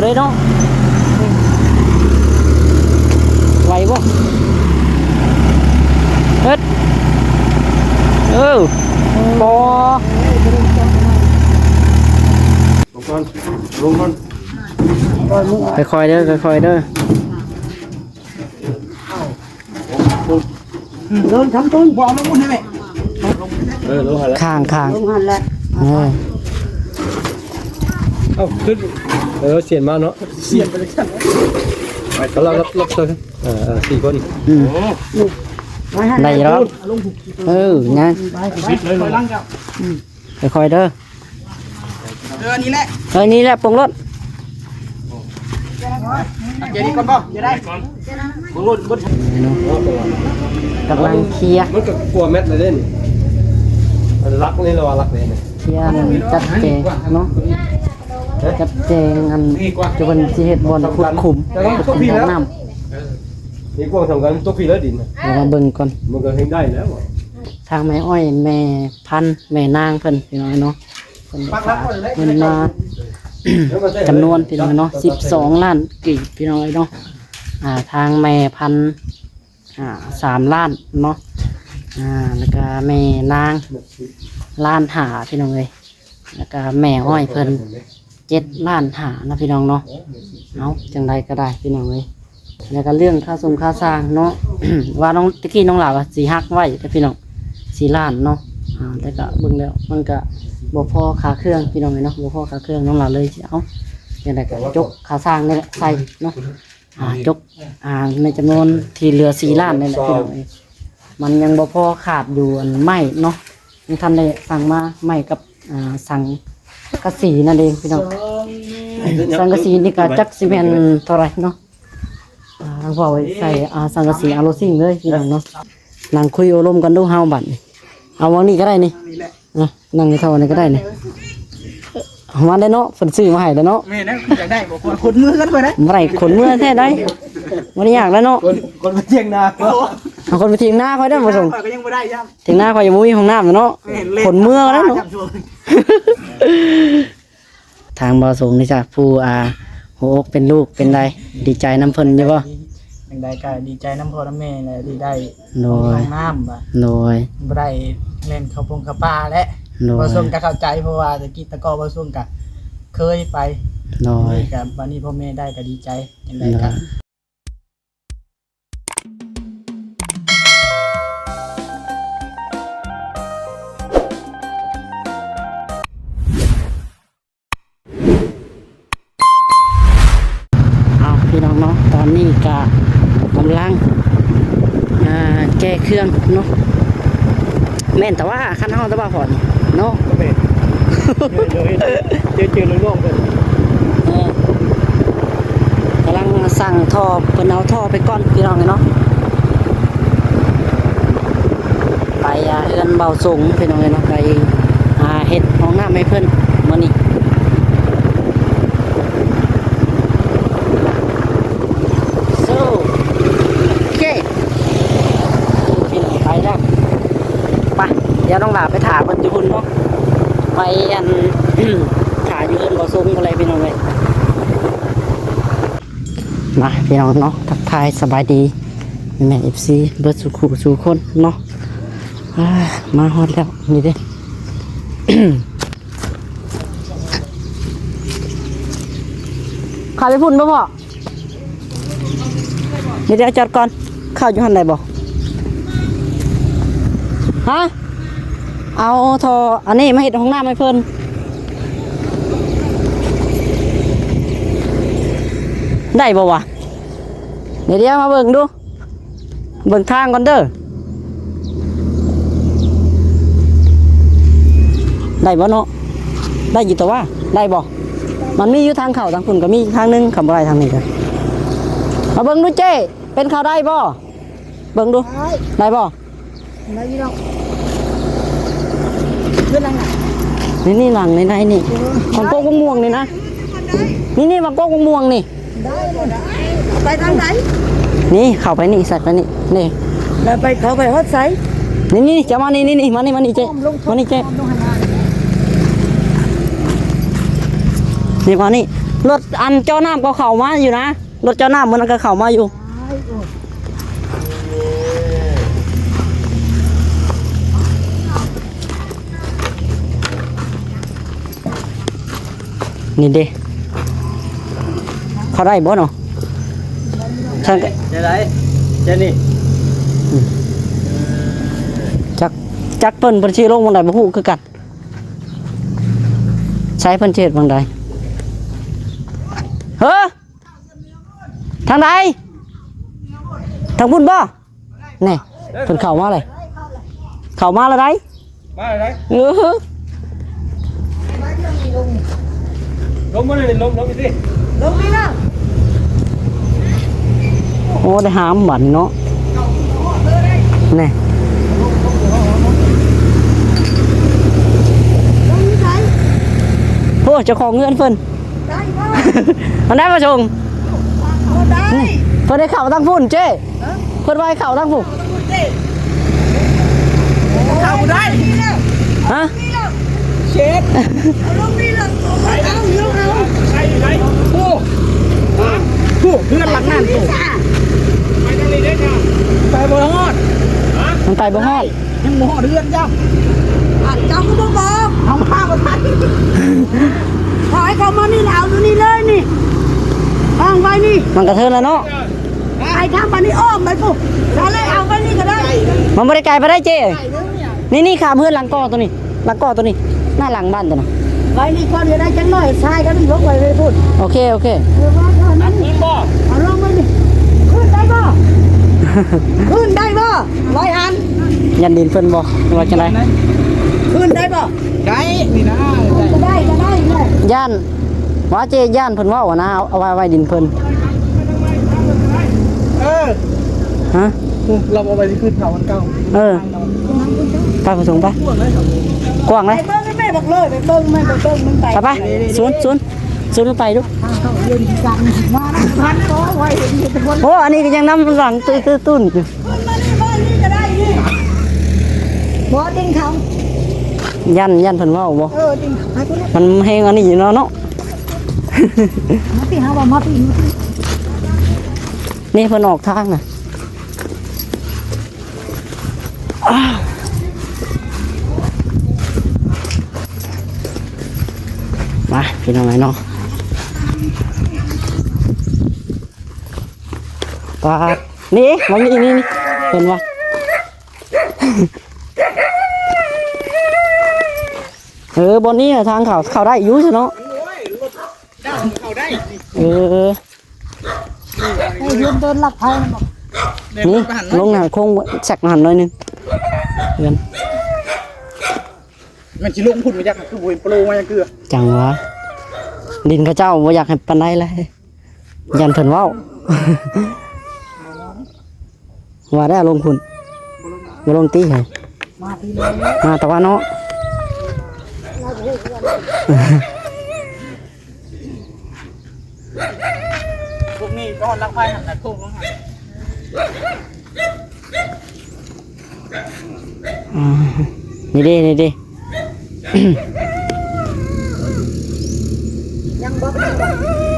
ເລີຍເນາະ ໄຫວບໍ່? ເຮັດ ເອີ ປໍ ລົງກ່ອນ ລົງກ່ອນ ຄ່ອຍໆເດີ ຄ່ອຍໆເດີ. ເດີນທຳຕົ້ນ ບໍ່ເອົາລົງພຸ້ນໃຫ້ແມ່ ເອີ ລົງຫັ້ນແຫຼະ ຂ້າງໆ ລົງຫັ້ນແຫຼະ ເອີ ເອົາຂຶ້ນ ເອີ ສຽນມາເນາະ ສຽນໄປຈັ່ງຊັ້ນ ເອົາລະ ລັບ ລັບຊ່ອຍ ເອີ ເອີ ສີ່ຄົນ ອືມ ໄດ້ຢູ່ດອກ ເອີ ຍັງ ໄປ ໄປ ຖອຍຫຼັງເຈົ້າ ອືມ ຄ່ອຍໆເດີ ເອີ ນີ້ແຫຼະ ເອີ ນີ້ແຫຼະ ປົງລົດ ເຈນີ້ກ່ອນບໍ່ ເຈໄດ້ ປົງລົດ ກຳລັງເຄຍ ມັນກໍກວ່າແມັດແລ້ວເດ້ນີ້ ຫຼັກນີ້ລະວ່າຫຼັກນີ້ ເຄຍ ຈັດແຈງເນາະ ຈັດແຈງອັນ ຈະເພິ່ນຊິເຮັດບ່ອນຂຸດຂຸມ ຂຸດຂຸມຫ້ອງນ້ຳ ນີ້ກວ້າງສ່ຳກັນ ຕົກພີ້ແລ້ວດິນ ເຮົາມາເບິ່ງກ່ອນ ມັນກໍເຮັດໄດ້ແລ້ວ ທາງແມ່ອ້ອຍ ແມ່ ພັນ ແມ່ນາງເພິ່ນ ພີ່ນ້ອງເນາະ ເພິ່ນໄດ້ຝາກເງິນມາຈຳນວນ ພີ່ນ້ອງເນາະ ສິບສອງລ້ານກີບ ພີ່ນ້ອງເອີຍເນາະ ອ່າ ທາງແມ່ພັນ ອ່າ ສາມລ້ານເນາະ ອ່າ ແລ້ວກະແມ່ນາງລ້ານຫ້າ ພີ່ນ້ອງເອີຍ ແລ້ວກະແມ່ອ້ອຍເພິ່ນ ເຈັດລ້ານຫ້າເນາະ ພີ່ນ້ອງເນາະ ເອົາ ຈັ່ງໃດກໍໄດ້ ພີ່ນ້ອງເອີຍ ແລ້ວກໍເລື່ອງຄ່າຊົງຄ່າຊ່າງເນາະ ວ່ານ້ອງ ຕະກີ້ນ້ອງຫຼ້າວ່າຊິຫັກໄວ້ເດ້ພີ່ນ້ອງ ສີ່ລ້ານເນາະ ອ່າ ແຕ່ກໍເບິ່ງແລ້ວມັນກໍບໍ່ພໍຄ່າເຄື່ອງ ພີ່ນ້ອງເອີຍເນາະ ບໍ່ພໍຄ່າເຄື່ອງ ນ້ອງຫຼ້າເລີຍຊິເອົາ ຈັ່ງໃດກໍຈົກຄ່າຊ່າງນີ້ແຫຼະໃສ່ເນາະ ອ່າ ຈົກ ອ່າ ໃນຈຳນວນທີ່ເຫຼືອສີ່ລ້ານນີ້ແຫຼະ ພີ່ນ້ອງເອີຍ ມັນຍັງບໍ່ພໍຂາດຢູ່ອັນໄມ້ເນາະ ຍັງທັນໄດ້ສັ່ງມາ ໄມ້ກັບ ອ່າ ສັງກະສີນັ້ນເອງພີ່ນ້ອງ ສັງກະສີນີ້ກໍຈັກຊິແມ່ນເທົ່າໃດເນາະ ອ່າ ເວົ້າໃສ່ ອ່າ ສັງກະສີອາໂລຊິງເລີຍພີ່ນ້ອງເນາະ ນັ່ງຄຸຍໂອ້ລົມກັນດູເຮົາບັດນີ້ ເອົາຫວ່າງນີ້ກໍໄດ້ນີ້ ນີ້ແຫຼະ ອ່ະ ນັ່ງເທົ່ານີ້ກໍໄດ້ນີ້ ເອົາມາໄດ້ເນາະ ເພິ່ນຊື້ມາໃຫ້ແລ້ວເນາະ ແມ່ນແລ້ວ ຢາກໄດ້ບໍ່ ຂົນເມືອກັນໄປໄດ້ ບໍ່ໄດ້ ຂົນເມືອແທ້ໃດ ບໍ່ໄດ້ຍາກແລ້ວເນາະ ຂົນ ຂົນໄປຖຽງນາ ເອົາຂົນໄປຖຽງນາຂ້ອຍໄດ້ບໍ່ສົ່ງ ຂ້ອຍກໍຍັງບໍ່ໄດ້ຊ້ຳ ຖຽງນາຂ້ອຍຍັງບໍ່ມີຫ້ອງນ້ຳເນາະ ແມ່ນ ຂົນເມືອແລ້ວເນາະ ທາງບ່າວສົງນີ້ຈ້ະ ຜູ້ ອ່າ ຫົວອົກເປັນລູກເປັນໃດ ດີໃຈນຳເພິ່ນຢູ່ບໍ່? ຈັ່ງໃດກໍດີໃຈນຳພໍ່ນຳແມ່ແຫຼະ ທີ່ໄດ້ ໂດຍ ຫ້ອງນ້ຳ ໂດຍ ບໍ່ໄດ້ແລ່ນເຂົ້າປົງເຂົ້າປ່າແຫຼະ ໂດຍ ບ່າວສົງກໍເຂົ້າໃຈ ເພາະວ່າແຕ່ກີ້ແຕ່ກໍບ່າວສົງກໍເຄີຍໄປ ໂດຍ ນີ້ກໍບັດນີ້ພໍ່ແມ່ໄດ້ກໍດີໃຈ ຈັ່ງໃດກໍ ໂດຍ ເອົາ ພີ່ນ້ອງເນາະ ຕອນນີ້ກະກຳລັງ ອ່າ ແກະເຄື່ອງເນາະ ແມ່ນແຕ່ວ່າຄັນເຮົາແຕ່ວ່າພໍເນາະ ແມ່ນ ເຈີໆນ້ອງໆເພິ່ນ ເອີ ກຳລັງສັ່ງທໍ່ ເພິ່ນເອົາທໍ່ໄປກ່ອນ ພີ່ນ້ອງເອີຍເນາະ ໄປ ອ່າ ເຮືອນບ່າວສົງ ພີ່ນ້ອງເອີຍເນາະ ໄປ ອ່າ ເຮັດຫ້ອງນ້ຳໃຫ້ເພິ່ນມື້ນີ້ ໂອເຄ ພີ່ນ້ອງ ໄປແລ້ວ ໄປ ດຽວນ້ອງຫຼ້າໄປຖ້າເພິ່ນຢູ່ພຸ້ນເນາະ ໄປ ອັນ ຖ້າຢູ່ເຮືອນບ່າວສົງພຸ້ນແຫຼະ ພີ່ນ້ອງເອີຍ ມາ ພີ່ນ້ອງເນາະ ທັກທາຍສະບາຍດີ ແມ່ເອັຟຊີ ເບິດສູ່ຄູ່ສູ່ຄົນເນາະ ອ່າ ມາຮອດແລ້ວ ນີ້ເດ້ ເຂົ້າໄປພຸ້ນບໍ່ພໍ່? ດຽວ ດຽວ ຈອດກ່ອນ ເຂົ້າຢູ່ຫັ້ນໄດ້ບໍ່? ຮະ? ເອົາທໍ່ອັນນີ້ມາເຮັດຫ້ອງນ້ຳໃຫ້ເພິ່ນ ໄດ້ບໍ່ວະ? ດຽວ ດຽວ ມາເບິ່ງດູ ເບິ່ງທາງກ່ອນເດີ ໄດ້ບໍ່ເນາະ? ໄດ້ຢູ່ຕົວະ ໄດ້ບໍ່? ມັນມີຢູ່ທາງເຂົ້າທາງພຸ້ນກໍມີອີກທາງໜຶ່ງ ຄັນບໍ່ໄດ້ທາງນີ້ກໍ ມາເບິ່ງດູເຈ້ ເປັນເຂົ້າໄດ້ບໍ່? ເບິ່ງດູ ໄດ້ ໄດ້ບໍ່? ໄດ້ຢູ່ດອກ ເປັນຫຼັງນະ ນີ້ ນີ້ຫຼັງໃນໆນີ້ ເອີ ບັກກົກມ່ວງໆນີ້ນະ ນີ້ໆ ບັກກົກມ່ວງໆນີ້ ໄດ້ບໍ່ໄດ້ ໄປທາງໃດ? ນີ້ ເຂົ້າໄປນີ້ ໃສ່ໄປນີ້ ນີ້ ແລ້ວໄປ ເຂົ້າໄປຮອດໃສ? ນີ້ໆ ຈະມານີ້ ນີ້ໆ ມານີ້ ມານີ້ເຈ້ ອ້ອມລົງ ມານີ້ເຈ້ ອ້ອມລົງຫັ້ນນະ ນີ້ ມານີ້ ລົດອັນເຈາະນ້ຳກໍເຂົ້າມາຢູ່ນະ ລົດເຈາະນ້ຳມື້ນັ້ນກໍເຂົ້າມາຢູ່. ນີ້ເດ້ ເຂົ້າໄດ້ບໍ່ເນາະ? ຊັ້ນກໍ ຈະໄດ້ ຈະນີ້ ອືມ ຈັກ ຈັກເພິ່ນ ເພິ່ນຊິລົງໝ່ອງໃດບໍ່ຮູ້ຄືກັນ. ໃສເພິ່ນຊິເຮັດໝ່ອງໃດ? ເຮີ ທາງໃດ? ທາງພຸ້ນບໍ່? ແນ່ ເພິ່ນເຂົ້າມາເລີຍ ເຂົ້າມາແລ້ວໃດ໋ ມາແລ້ວໃດ໋ ເອີ ລົງມາເລີຍ ລົງ ລົງອີກຕິ ລົງນີ້ນະ ໂອ້ ໄດ້ຫາມບັດເນາະ ແນ່ ລົງຢູ່ໃສ ໂອ້ ເຈົ້າຂອງເຮືອນເພິ່ນ. ໄດ້ບໍ່? ມັນໄດ້ມາສົ່ງ ບໍ່ໄດ້ ເພິ່ນໃຫ້ເຂົ້າທາງພຸ້ນເຈ້ ຮະ ເພິ່ນວ່າໃຫ້ເຂົ້າທາງພຸ້ນ ເຂົ້າບໍ່ໄດ້ ຮະ ເຊັດ ເອົາລົງນີ້ເລີຍ ເອົາ ເອົາ ເອົາ ໂອ້ ໂອ້ ເຮືອນຫຼັງນັ້ນ ໂອ້ ໄປທາງນີ້ເດ້ ໄປບໍ່ຮອດ ຮະ ມັນໄປບໍ່ຮອດ. ຍັງບໍ່ຮອດເຮືອນຈ້ຳ ອັນເຈົ້າກໍບໍ່ບອກ ເອົາມາບໍ່ທັນ ເຂົາໃຫ້ເຂົ້າມານີ້ລະ ເອົາຢູ່ນີ້ເລີຍນີ້ ວາງໄວ້ນີ້ ມັນກະເທີນລະເນາະ ໄປທາງບ້ານນີ້ອ້ອມໄປພຸ້ນ ເອົາເລີຍ ເອົາໄວ້ນີ້ກໍໄດ້ ມັນບໍ່ໄດ້ໄກປານໃດເຈ້ ນີ້ໆ ຂ້າມເຮືອນຫຼັງກໍໂຕນີ້ ຫຼັງກໍໂຕນີ້ ໜ້າຫຼັງບ້ານໂຕນັ້ນ ໄວ້ນີ້ກ່ອນກໍໄດ້ ຈັກໜ້ອຍຊາຍກໍລົງໄວ້ໄວ້ພຸ້ນ ໂອເຄ ໂອເຄ ເອີ ວາງກ່ອນນັ້ນ ຂຶ້ນບໍ່ ເອົາລົງໄວ້ນີ້ ຂຶ້ນໄດ້ບໍ່ ຂຶ້ນໄດ້ບໍ່? ໄວ້ຫັ້ນ ຢ້ານດິນເພິ່ນບໍ່ ຫຼືວ່າຈັ່ງໃດ? ຂຶ້ນໄດ້ບໍ່? ໄດ້ ນີ້ນະ ກໍໄດ້ ກໍໄດ້ແຫຼະ ຢ້ານ ວ່າເຈ້ຢ້ານເພິ່ນເວົ້າຫັ້ນນະ ເອົາ ເອົາໄວ້ ໄວ້ດິນເພິ່ນ ເອີ ຮະ ລາວເອົາໄວ້ທີ່ຄືນເກົ່າອັນເກົ່າ ເອີ ໄປ ພໍ່ສົງໄປ ກວ້າງເດ້ ໄປເບິ່ງແມ່ ບັກເລີຍ ໄປເບິ່ງແມ່ ໄປເບິ່ງມັນໄປ ໄປ ໄປ ສູນ ສູນ ສູນ ໄປດູ ໂອ້ ອັນນີ້ກໍຍັງນຳຫຼັງຕຸ້ນໆຢູ່ ຂຶ້ນມານີ້ ບ້ານນີ້ກໍໄດ້ນີ້ ບໍ່ ຕີນເຂົາ ຢ້ານ ຢ້ານເພິ່ນເວົ້າບໍ່ ເອີ ຕີນເຂົາ ໄປພຸ້ນ ມັນແຮງອັນນີ້ຢູ່ເນາະ ເນາະ ມາຕິ ເຮົາວ່າມາຕິ ມາຕິ ນີ້ເພິ່ນອອກທາງນະ ມາ ພີ່ນ້ອງເອີຍເນາະ ປາດ ນີ້ ມານີ້ ນີ້ ນີ້ ເຫັນບໍ່? ເອີ ບ່ອນນີ້ທາງເຂົ້າ ເຂົ້າໄດ້ຢູ່ຊະເນາະ ໂອ້ຍ ລົດເຈົ້າເຂົ້າໄດ້ ເອີ ໃຫ້ເຮືອນເດີນລັກໄພມັນບໍ່ ນີ້ ລົງຫັ້ນໂຄ້ງແຊກຫັ້ນໜ້ອຍໜຶ່ງ ເຮືອນ ມັນຊິລົງພຸ້ນ ບໍ່ຈັກ ຄືບໍ່ເຫັນໂປລມາຈັກເທື່ອ ຈັ່ງຫວະ ດິນເຂົາເຈົ້າບໍ່ຢາກໃຫ້ປານໃດເລີຍ ຢ້ານເພິ່ນເວົ້າ ວ່າໄດ້ເອົາລົງພຸ້ນ ບໍ່ລົງຕິເຮີຍ ມາຕະວັນເນາະ ພວກນີ້ກໍລັກໄພຫັ້ນນະ ໂຄ້ງລົງຫັ້ນ ອືມ ນີ້ເດ້ ນີ້ເດ້ ຍັງບລັອກ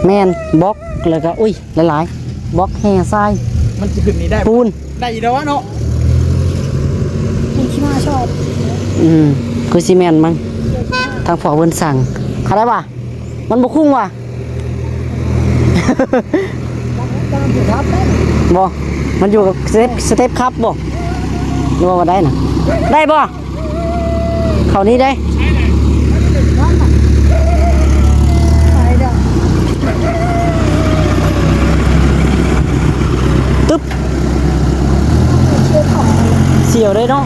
ແມ່ນ ບລັອກ ແລ້ວກໍ ອຸ້ຍ ຫຼາຍໆ ບລັອກແຮ່ຊາຍ ມັນຊິຂຶ້ນນີ້ໄດ້ ປູນ ໄດ້ຢູ່ດອກເນາະ ມັນຊິມາຊອດ ອືມ ຄືຊິແມ່ນມັງ ທາງພໍ່ເພິ່ນສັ່ງ ເຂົາໄດ້ວ່າ ມັນບໍ່ຄຸ້ງວ່າ ບໍ່ ມັນຢູ່ກັບສະເຕັບ ສະເຕັບຄັບບໍ່ ຫຼືວ່າບໍ່ໄດ້ນະ ໄດ້ບໍ່? ເຂົ້ານີ້ໄດ້ ຕຶບ ສຽວເດ້ເນາະ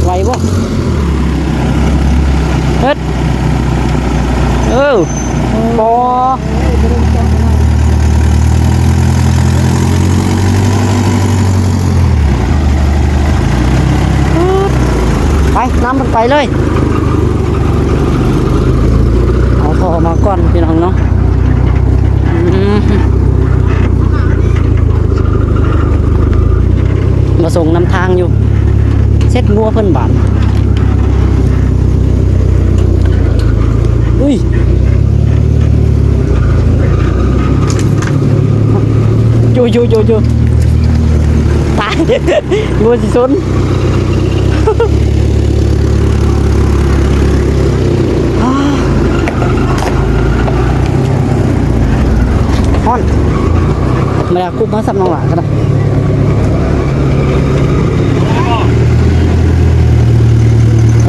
ໄຫວບໍ່? ເຮັດ ເອີ ບໍ່ ໄປ ນຳເພິ່ນໄປເລີຍ ເອົາທໍ່ມາກ່ອນ ພີ່ນ້ອງເນາະ ອືມ ມາສົ່ງນຳທາງຢູ່ ເຊັດງົວເພິ່ນບາດ. ອຸ້ຍ ຢູ່ໆໆໆ ຕາຍ ງົວຊິຊົນ ຮ້ອນ ມາ ຄຸບມາສັບນ້ອງຫຼ້າກໍໄດ້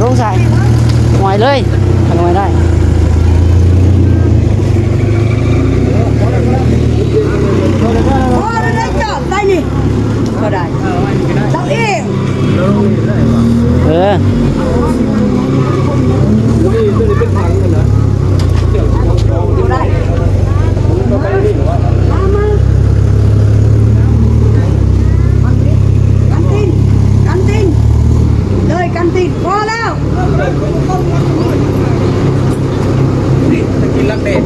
ລົງໃສ່ ຫວາຍເລີຍ ຫວາຍໄດ້ ພໍແລ້ວເດີ ຈອດໄດ້ນີ້ ກໍໄດ້ ເຮົາເອງ ເອີ ບໍ່ໄດ້ ມາ ມາ ກັນຕີນ ກັນຕີນ ເລີຍກັນຕີນ ພໍແລ້ວ ກິນລັກແດດ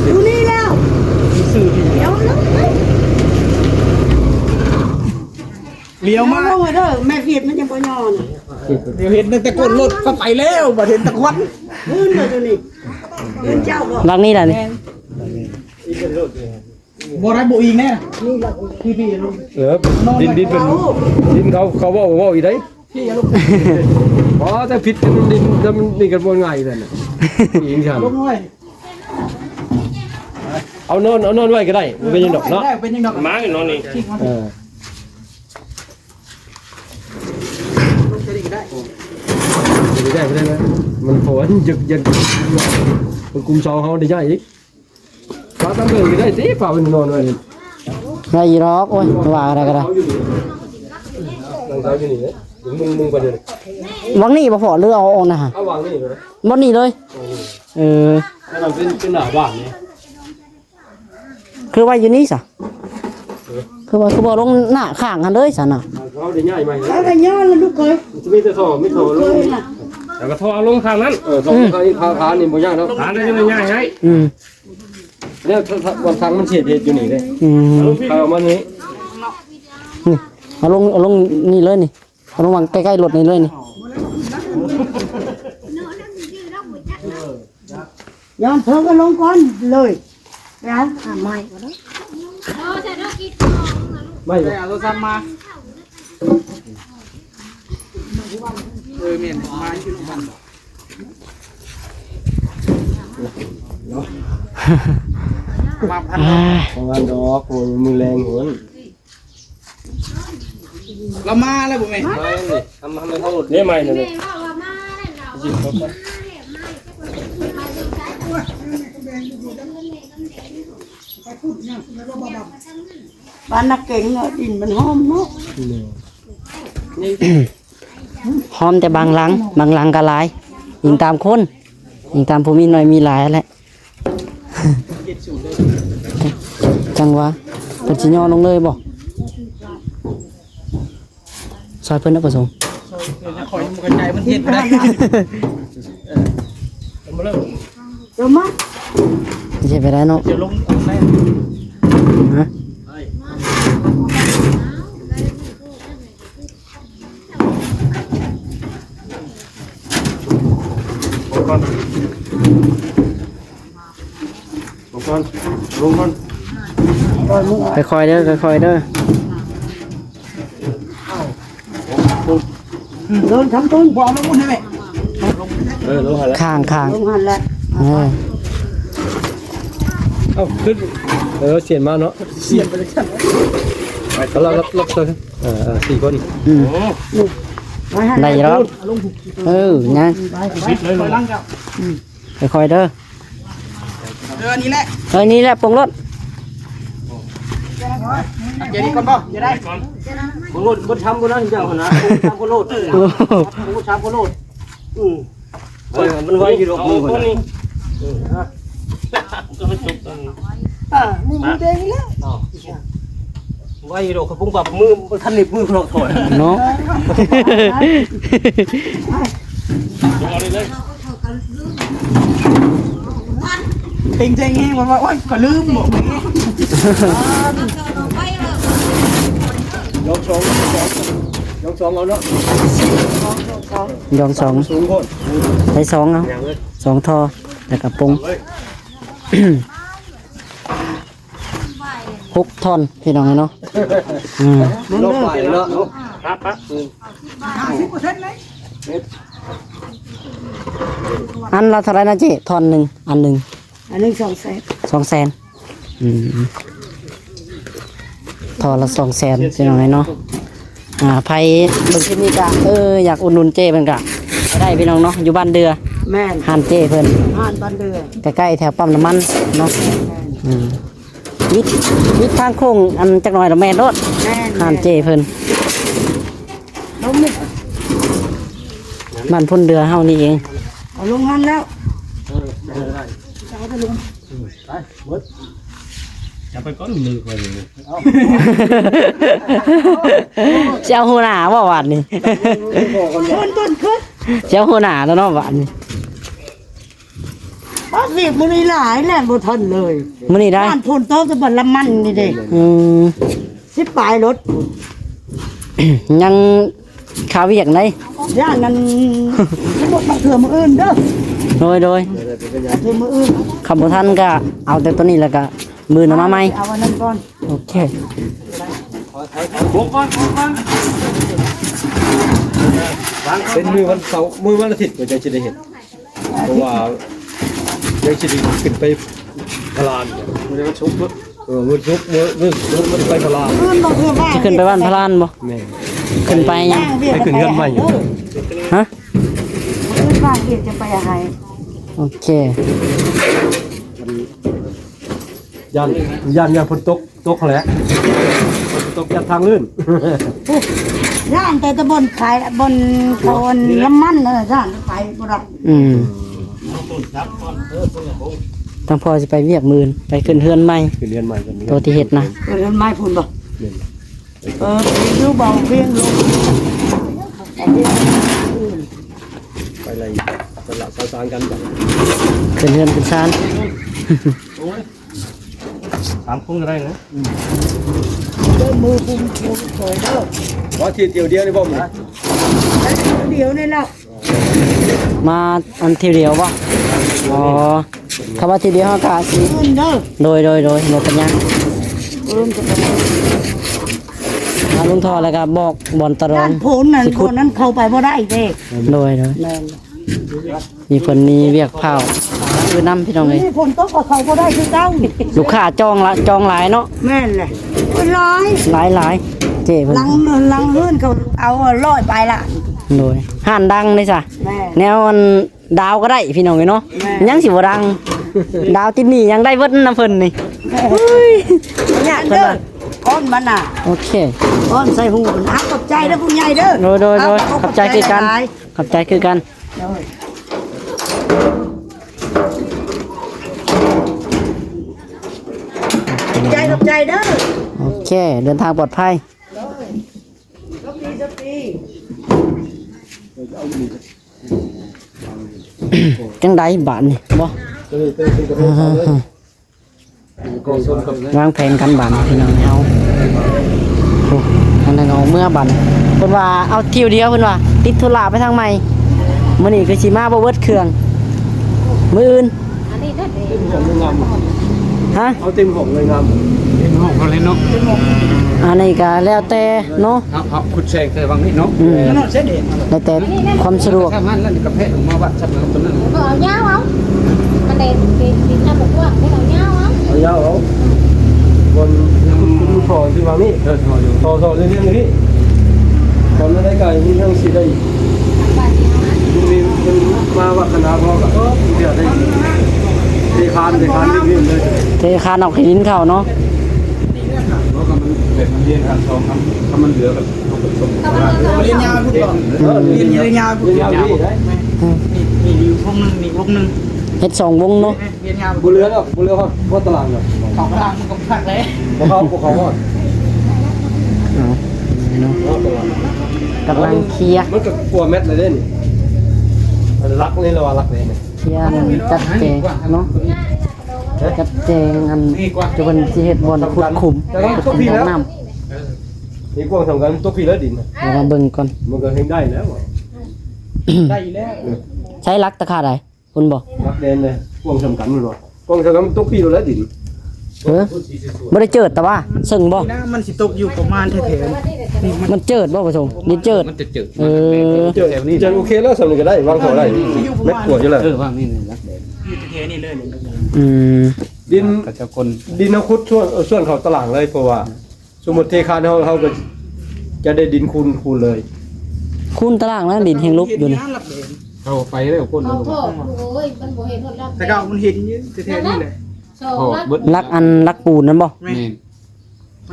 ຢູ່ນີ້ແລ້ວ ດຽວລະ ຫຼຽວມາ ເອົາລົງມາເດີ ແມ່ວຽດມັນຍັງບໍ່ຍໍນະ ດຽວເຫັນຕັ້ງແຕ່ກົ້ນລົດກໍໄປແລ້ວ ບໍ່ເຫັນແຕ່ຄວັນ ຄືນບໍ່ຢູ່ນີ້ ຄືນເຈົ້າບໍ່ ຫຼັງນີ້ລະນີ້ ບໍ່ໄດ້ບໍ່ອີງແນ່ ພີ່ໆ ເອີ ດິນ ດິນເປັນ ດິນເຂົາ ເຂົາເວົ້າ ເວົ້າອີກໄດ໋ ພີ່ ບໍ່ ແຕ່ຜິດກັນດິນ ແຕ່ມັນນີ້ກັນບໍ່ງ່າຍນັ້ນນະ ອີງຊັ້ນ ລົງໄວ້ ເອົານອນ ເອົານອນໄວ້ກໍໄດ້ ບໍ່ເປັນຫຍັງດອກເນາະ ເປັນຫຍັງດອກ ມານອນນີ້ ເອີ ໄດ້ ໄດ້ ໄດ້ ມັນພໍ ຢາກ ຢາກ ມັນກຸມເສົາເຮົາໄດ້ຍ້າຍອີກ ພາຕຳເດີນກໍໄດ້ຕິ ພາໄປນອນໄວ້ນີ້ ໄດ້ຢູ່ດອກ ໂອ້ຍ ວ່າໄດ້ກໍໄດ້ ເອົາຢູ່ນີ້ ນັ່ງເຊົາຢູ່ນີ້ເດ້ ມຸງ ມຸງໄປເດີ ວາງນີ້ບໍ່ພໍ ຫຼືເອົາອອກນະ ເອົາວາງນີ້ເລີຍ ບ່ອນນີ້ເລີຍ ເອີ ແລ້ວມັນເປັນ ເປັນໜ້າບ້ານນີ້ ຄືໄວ້ຢູ່ນີ້ຊະ ເອີ ຄືວ່າ ຄືບໍ່ລົງໜ້າຂ້າງຫັ້ນເລີຍຊັ້ນນະ ເຮົາໄດ້ຍ້າຍໃໝ່ ເອົາໄປຍ້ອນລະລູກເອີຍ ມັນຈະມີແຕ່ທໍ່ ມີທໍ່ລົງນີ້ ແລ້ວກໍທໍ່ເອົາລົງຂ້າງນັ້ນ ເອີ ທໍ່ ອືມ ຂ້າງນີ້ ຂ້າງ ຂ້າງນີ້ບໍ່ຍາກດອກ ຂ້າງນັ້ນຍັງໄດ້ຍ້າຍໃຫ້ ອືມ ແລ້ວຖ້າ ບ່ອນສັງມັນເສດເຮັດຢູ່ນີ້ເດ້ ອືມ ເອົາລົງ ເອົາມານີ້ ນີ້ ເອົາລົງ ເອົາລົງນີ້ເລີຍນີ້ ເອົາລົງວາງໃກ້ໆລົດນີ້ເລີຍນີ້ ຍ້ອນເພິ່ນກໍລົງກ່ອນເລີຍ ແລ້ວ ອ່າ ໄມ້ ໄມ້ ໄດ້ເອົາໂທລະສັບມາ ເອີ ແມ່ນ ມາຢູ່ນຳກັນ ມາພັນດອກ ມື້ແລງພຸ້ນ ລາວມາແລ້ວບໍ່ແມ່ນ ມາແລ້ວນີ້ ທຳ ທຳໃຫ້ເຮົາ ນີ້ໃໝ່ນີ້ ບ້ານນາເກັງເນາະ ດິນມັນຫອມເນາະ ຫອມແຕ່ບາງຫຼັງ ບາງຫຼັງກໍຫຼາຍ ອີງຕາມຄົນ ອີງຕາມຜູ້ມີໜ້ອຍມີຫຼາຍຫັ້ນແຫຼະ ຈັ່ງຫວະ ເພິ່ນຊິຍໍລົງເລີຍບໍ່? ຊ່ອຍເພິ່ນນະປະສົງ ຂ້ອຍຍັງບໍ່ເຂົ້າໃຈ ມັນເຮັດບໍ່ໄດ້ ເອີ ເອົາມາເລີຍ ເອົາມາ ເຮັດບໍ່ໄດ້ເນາະ ຈະລົງເອົາໄດ້ ຮະ ລົງກ່ອນ ລົງກ່ອນ ລົງກ່ອນ ຄ່ອຍໆເດີ ຄ່ອຍໆເດີ ເດີນຄຳຕຸ້ນ ບໍ່ເອົາລົງພຸ້ນໃຫ້ແມ່ ເອີ ລົງຫັ້ນແຫຼະ ຂ້າງໆ ລົງຫັ້ນແຫຼະ ເອີ ເອົາຂຶ້ນ ເອີ ສຽນມາເນາະ ສຽນໄປເລີຍ ເອົາລະ ລັບ ລັບເຊີນ ເອີ ເອີ ສີ່ຄົນ ອືມ ໄດ້ຢູ່ດອກ ເອີ ຍັງ ໄປ ໄປ ໄປ ຄ່ອຍໆເດີ ເອີ ນີ້ແຫຼະ ເອີ ນີ້ແຫຼະ ປົງລົດ ເຈນີ້ກ່ອນບໍ່ ເຈໄດ້ ປົງລົດ ບໍ່ທຳບໍ່ນັ້ນເຈົ້າຫັ້ນນະ ປົງທຳຄົນໂລດ ໂອ້ ປົງທຳຄົນໂລດ ອືມ ເອີ ມັນໄວຢູ່ດອກ ມື ເອີ ຮະ ອ່າ ມື ມືແດງນີ້ແຫຼະ ໄວຢູ່ດອກ ກະປຸງປັບມື ບໍ່ທັນໄດ້ມືນອກຖອຍເນາະ ເຕັງແຈງແຮງ ວ່າ ວ່າ ໂອ້ຍ ກະລືມ ບອກ ລອງສອງ ຍອງສອງເອົາເນາະ ຍອງສອງ ສູງໂພດ ໃສ່ສອງເອົາ ຍາງເລີຍ ສອງທໍ່ ແລ້ວກໍປົງ ເອົາເລີຍ ຫົກທ່ອນ ພີ່ນ້ອງເອີຍເນາະ ອືມ ລົງໄປເນາະ ອັນລະເທົ່າໃດນະເຈ້? ທ່ອນໜຶ່ງ ອັນໜຶ່ງ ອັນໜຶ່ງສອງແສນ ສອງແສນ ອືມ ທໍ່ລະສອງແສນ ພີ່ນ້ອງເອີຍເນາະ ອ່າ ໃຜເບິ່ງຄລິບນີ້ກະ ເອີ ຢາກອຸດໜູນເຈ້ເພິ່ນກະໄດ້ ພີ່ນ້ອງເນາະ ຢູ່ບ້ານເດືອ ແມ່ນ ຮ້ານເຈ້ເພິ່ນ ຮ້ານບ້ານເດືອ ໃກ້ໆແຖວປ້ຳນ້ຳມັນເນາະ ແມ່ນ ອືມ ວິດ ວິດທາງໂຄ້ງອັນຈັກໜ້ອຍລະແມ່ນໂລດ ແມ່ນ ຮ້ານເຈ້ເພິ່ນ ລົງນີ້ ບ້ານໂພນເດືອເຮົານີ້ເອງ ເອົາລົງຫັ້ນແລ້ວ ເອີ ໄດ້ ເອົາໄປລົງ ໄປ ໝົດ ຈະໄປກ່ອນມືຂ້ອຍນີ້ ຊິເອົາຫົວໜ້າບໍ່ບາດນີ້ ເພິ່ນຕົ້ນຄື ຊິເອົາຫົວໜ້າແລ້ວເນາະບາດນີ້ ປາກວຽກມື້ນີ້ຫຼາຍແລ່ນບໍ່ທັນເລີຍ ມື້ນີ້ໄດ້ ຢ້ານຝົນຕົກແຕ່ບັດລະມັນນີ້ເດ້ ອືມ ສິບປາຍລົດ ຍັງຄາວຽກໄດ໋ ຢ້ານນັ້ນ ໝົດບາງເທື່ອມື້ອື່ນເດີ ໂດຍ ໂດຍ ບາງເທື່ອມື້ອື່ນ ຄັນບໍ່ທັນກະເອົາແຕ່ໂຕນີ້ ແລ້ວກະມື້ອື່ນເອົາມາໃໝ່ ເອົາອັນນັ້ນກ່ອນ ໂອເຄ ເປັນມື້ວັນເສົາ ມື້ວັນອາທິດກໍຈັ່ງຊິໄດ້ເຮັດ ເພາະວ່າຍັງຊິໄດ້ຂຶ້ນໄປພະລານ ມື້ວັນສຸກເນາະ ເອີ ວັນສຸກ ມື້ ມື້ສຸກມັນໄປພະລານ ຄືນບໍ່ຄືບ້ານ ຊິຂຶ້ນໄປບ້ານພະລານບໍ່? ແມ່ນ ຂຶ້ນໄປຫຍັງ? ໄປຂຶ້ນເຮືອນໃໝ່ ຮະ? ຄືນບ້ານເຮັດຈະໄປໃຫ້ ໂອເຄ ຢ້ານ ຢ້ານ ຢ້ານຝົນຕົກ ຕົກຫັ້ນແຫຼະ ຝົນຕົກ ຢ້ານທາງລື່ນ ຢ້ານແຕ່ຕະບ່ອນຂາຍ ບ່ອນເຂົາອັນນ້ຳມັນນັ້ນນະ ຢ້ານໄປບໍ່ໄດ້ ອືມ ທາງພໍ່ຊິໄປວຽກມື້ອື່ນ ໄປຂຶ້ນເຮືອນໃໝ່ ຂຶ້ນເຮືອນໃໝ່ ໂຕທີ່ເຮັດນະ ຂຶ້ນເຮືອນໃໝ່ພຸ້ນບໍ່? ແມ່ນ ເອີ ຢູ່ເບົາວຽງລົງ ໄປໄລ່ສະລະສາສາງກັນ ຂຶ້ນເຮືອນຂຶ້ນຊານ ໂອ້ຍ ສາມຄົນກໍໄດ້ນະ ເດີ ມືຄຸມຄົນຊ່ອຍເດີ ວ່າທີ່ດຽວດຽວນີ້ບໍ່ມີ ດຽວນີ້ລະ ມາອັນທີດຽວບໍ່? ອໍ ຄຳວ່າທີດຽວເຮົາກະຊິ ໂດຍ ໂດຍ ໂດຍ ບໍ່ເປັນຫຍັງ ມາລົງທໍ່ແລ້ວກະບອກບ່ອນຕະລອງ ດ້ານໂພນນັ້ນ ບ່ອນນັ້ນເຂົ້າໄປບໍ່ໄດ້ເດ້ ໂດຍ ໂດຍ ແມ່ນ ມີເພິ່ນມີວຽກເຝົ້າ ອື່ນນຳ ພີ່ນ້ອງເອີຍ ຝົນຕົກກໍເຂົ້າບໍ່ໄດ້ຄືເກົ່າ ລູກຄ້າຈອງລະ ຈອງຫຼາຍເນາະ ແມ່ນແຫຼະ ເພິ່ນຫຼາຍ ຫຼາຍໆ ເຈ້ເພິ່ນ ຫຼັງ ຫຼັງເຮືອນເຂົາເອົາຮ້ອຍປາຍລ້ານ ໂດຍ ຮ້ານດັງເດ້ຊະ ແມ່ນ ແນວອັນ ດາວກໍໄດ້ພີ່ນ້ອງເອີຍເນາະ ແມ່ນ ຍັງຊິບໍ່ດັງ ດາວຕິດໜີ້ຍັງໄດ້ເບິດນຳເພິ່ນນີ້ ເອີ ເຮີ້ຍ ຍາກເດີ ກ້ອນມັນນະ ໂອເຄ ກ້ອນໃສ່ຫູ ອ່າ ຂອບໃຈເດີຜູ້ໃຫຍ່ເດີ ໂດຍ ໂດຍ ໂດຍ ຂອບໃຈຄືກັນ ຂອບໃຈຄືກັນ ໂດຍ ຂອບໃຈ ຂອບໃຈເດີ ໂອເຄ ເດີນທາງປອດໄພ ໂດຍ ໂຊກດີ ໂຊກດີ ຈັ່ງໃດບາດນີ້ບໍ່ ວາງແຜນກັນບາດນີ້ພີ່ນ້ອງເຮົາ ໂອ້ ອັນນັ້ນອອກເມືອບາດນີ້ ເພິ່ນວ່າເອົາຖ້ຽວດຽວ ເພິ່ນວ່າຕິດທຸລະໄປທາງໃໝ່ ມື້ນີ້ຄືຊິມາບໍ່ເບິດເຄື່ອງ ມື້ອື່ນ ອັນນີ້ເດ້ ຮະ ເອົາເຕັມຫ້ອງເລີຍງາມ ເຕັມຫ້ອງເລີຍເນາະ ອັນນີ້ກະແລ້ວແຕ່ເນາະ ເຮົາ ເຮົາຂຸດແຊງແຕ່ຫວ່າງນີ້ເນາະ ອືມ ແລ້ວແຕ່ຄວາມສະດວກ ທາງຫັ້ນແລ້ວນີ້ກະແພະອອກມາວັດຊຳນັ້ນຕົວນັ້ນ ເອີ ເອົາຍາວເອົາ ມັນໄດ້ ໄດ້ດິນນຳບໍ່ກວ້າງ ເອົາຍາວເອົາ ເອົາຍາວເອົາ ບ່ອນ ມັນ ມັນທໍ່ຄືຫວ່າງນີ້ ເອີ ທໍ່ຢູ່ ຕໍ່ ຕໍ່ເລື່ອງນີ້ ຕອນນັ້ນໄດ້ໄກ ມັນຍັງຊິໄດ້ ມັນມີ ມັນມາວັດຄະນະພໍ່ກະ ເອີ ເທື່ອໄດ້ ເທຄານ ເທຄານເລື່ອງນີ້ເລີຍ ເທຄານເອົາຂີ້ດິນເຂົ້າເນາະ ເພາະວ່າມັນແບບມັນຮຽນກັນສອງຄັນ ຖ້າມັນເຫຼືອກໍ ລຽນຍາວພຸ້ນບໍ່ ລຽນຍາວພຸ້ນ ລຽນຍາວ ມີ ມີຢູ່ວົງໜຶ່ງ ມີວົງໜຶ່ງ ເຮັດສອງວົງເນາະ ລຽນຍາວ ບໍ່ເຫຼືອດອກ ບໍ່ເຫຼືອຮອດ ຮອດຕະລາງດອກ ສອງຕະລາງມັນກໍຄັກແລ້ວ ບໍ່ເຂົ້າ ບໍ່ເຂົ້າຮອດ ເອົາເນາະ ຮອດຕະລາງ ກຳລັງເຄຍ ມັນກໍກວ່າແມັດແລ້ວເດ້ນີ້ ຫຼັກນີ້ລະວ່າຫຼັກນີ້ ເຄຍ ຈັດແຈງເນາະ ຈັດແຈງອັນ ຈະເພິ່ນຊິເຮັດບ່ອນຂຸດຂຸມ ຂຸດຂຸມ ເອີ ນີ້ກວ້າງສ່ຳກັນຕົກພີ້ແລ້ວດິນນະ ເອົາມາເບິ່ງກ່ອນ ມັນກໍເຮັດໄດ້ແລ້ວ ໄດ້ຢູ່ແລ້ວ ໃຊ້ຫຼັກຕາຂາໃດ ພຸ້ນບໍ່? ຫຼັກແດນເດ້ ກວ້າງສ່ຳກັນພຸ້ນບໍ່? ກວ້າງສ່ຳກັນຕົກພີ້ແລ້ວດິນ ເອີ ບໍ່ໄດ້ເຈີດຕະຫວ່າ ເຊິ່ງບໍ່? ນີ້ນະ ມັນຊິຕົກຢູ່ປະມານແຖວໆນີ້ ມັນເຈີດບໍ່ປະສົງ? ດິນເຈີດ ມັນຈະເຈີດ ເອີ ເຈີດ ແຖວນີ້ ຈັງໂອເຄແລ້ວ ສ່ຳນີ້ກໍໄດ້ ວາງເຂົ້າໄດ້ ແມັດກວດຢູ່ແລ້ວ ເອີ ວາງນີ້ ຫຼັກແດນ ຢູ່ແຖວນີ້ເລີຍ ອືມ ດິນ ເຂົາເຈົ້າຄົນ ດິນເຮົາຂຸດສ່ວນ ເອີ ສ່ວນເຂົ້າຕະຫຼາງເລີຍ ເພາະວ່າ ສົມມຸດເທຄານເຮົາ ເຮົາກໍຈະໄດ້ດິນຄູນ ຄູນເລີຍ ຄູນຕະຫຼາງນັ້ນ ດິນແຮງຫຼຸບຢູ່ນີ້ ເຂົາໄປແລ້ວຄົນ ເຂົາຖອກ ໂອ້ຍ ມັນບໍ່ເຫັນຮອດຫຼັກ ແຕ່ເກົ່າມັນເຫັນຢູ່ແຖວໆນີ້ແຫຼະ ສອງຫຼັກ ຫຼັກອັນຫຼັກປູນນັ້ນບໍ່? ແມ່ນ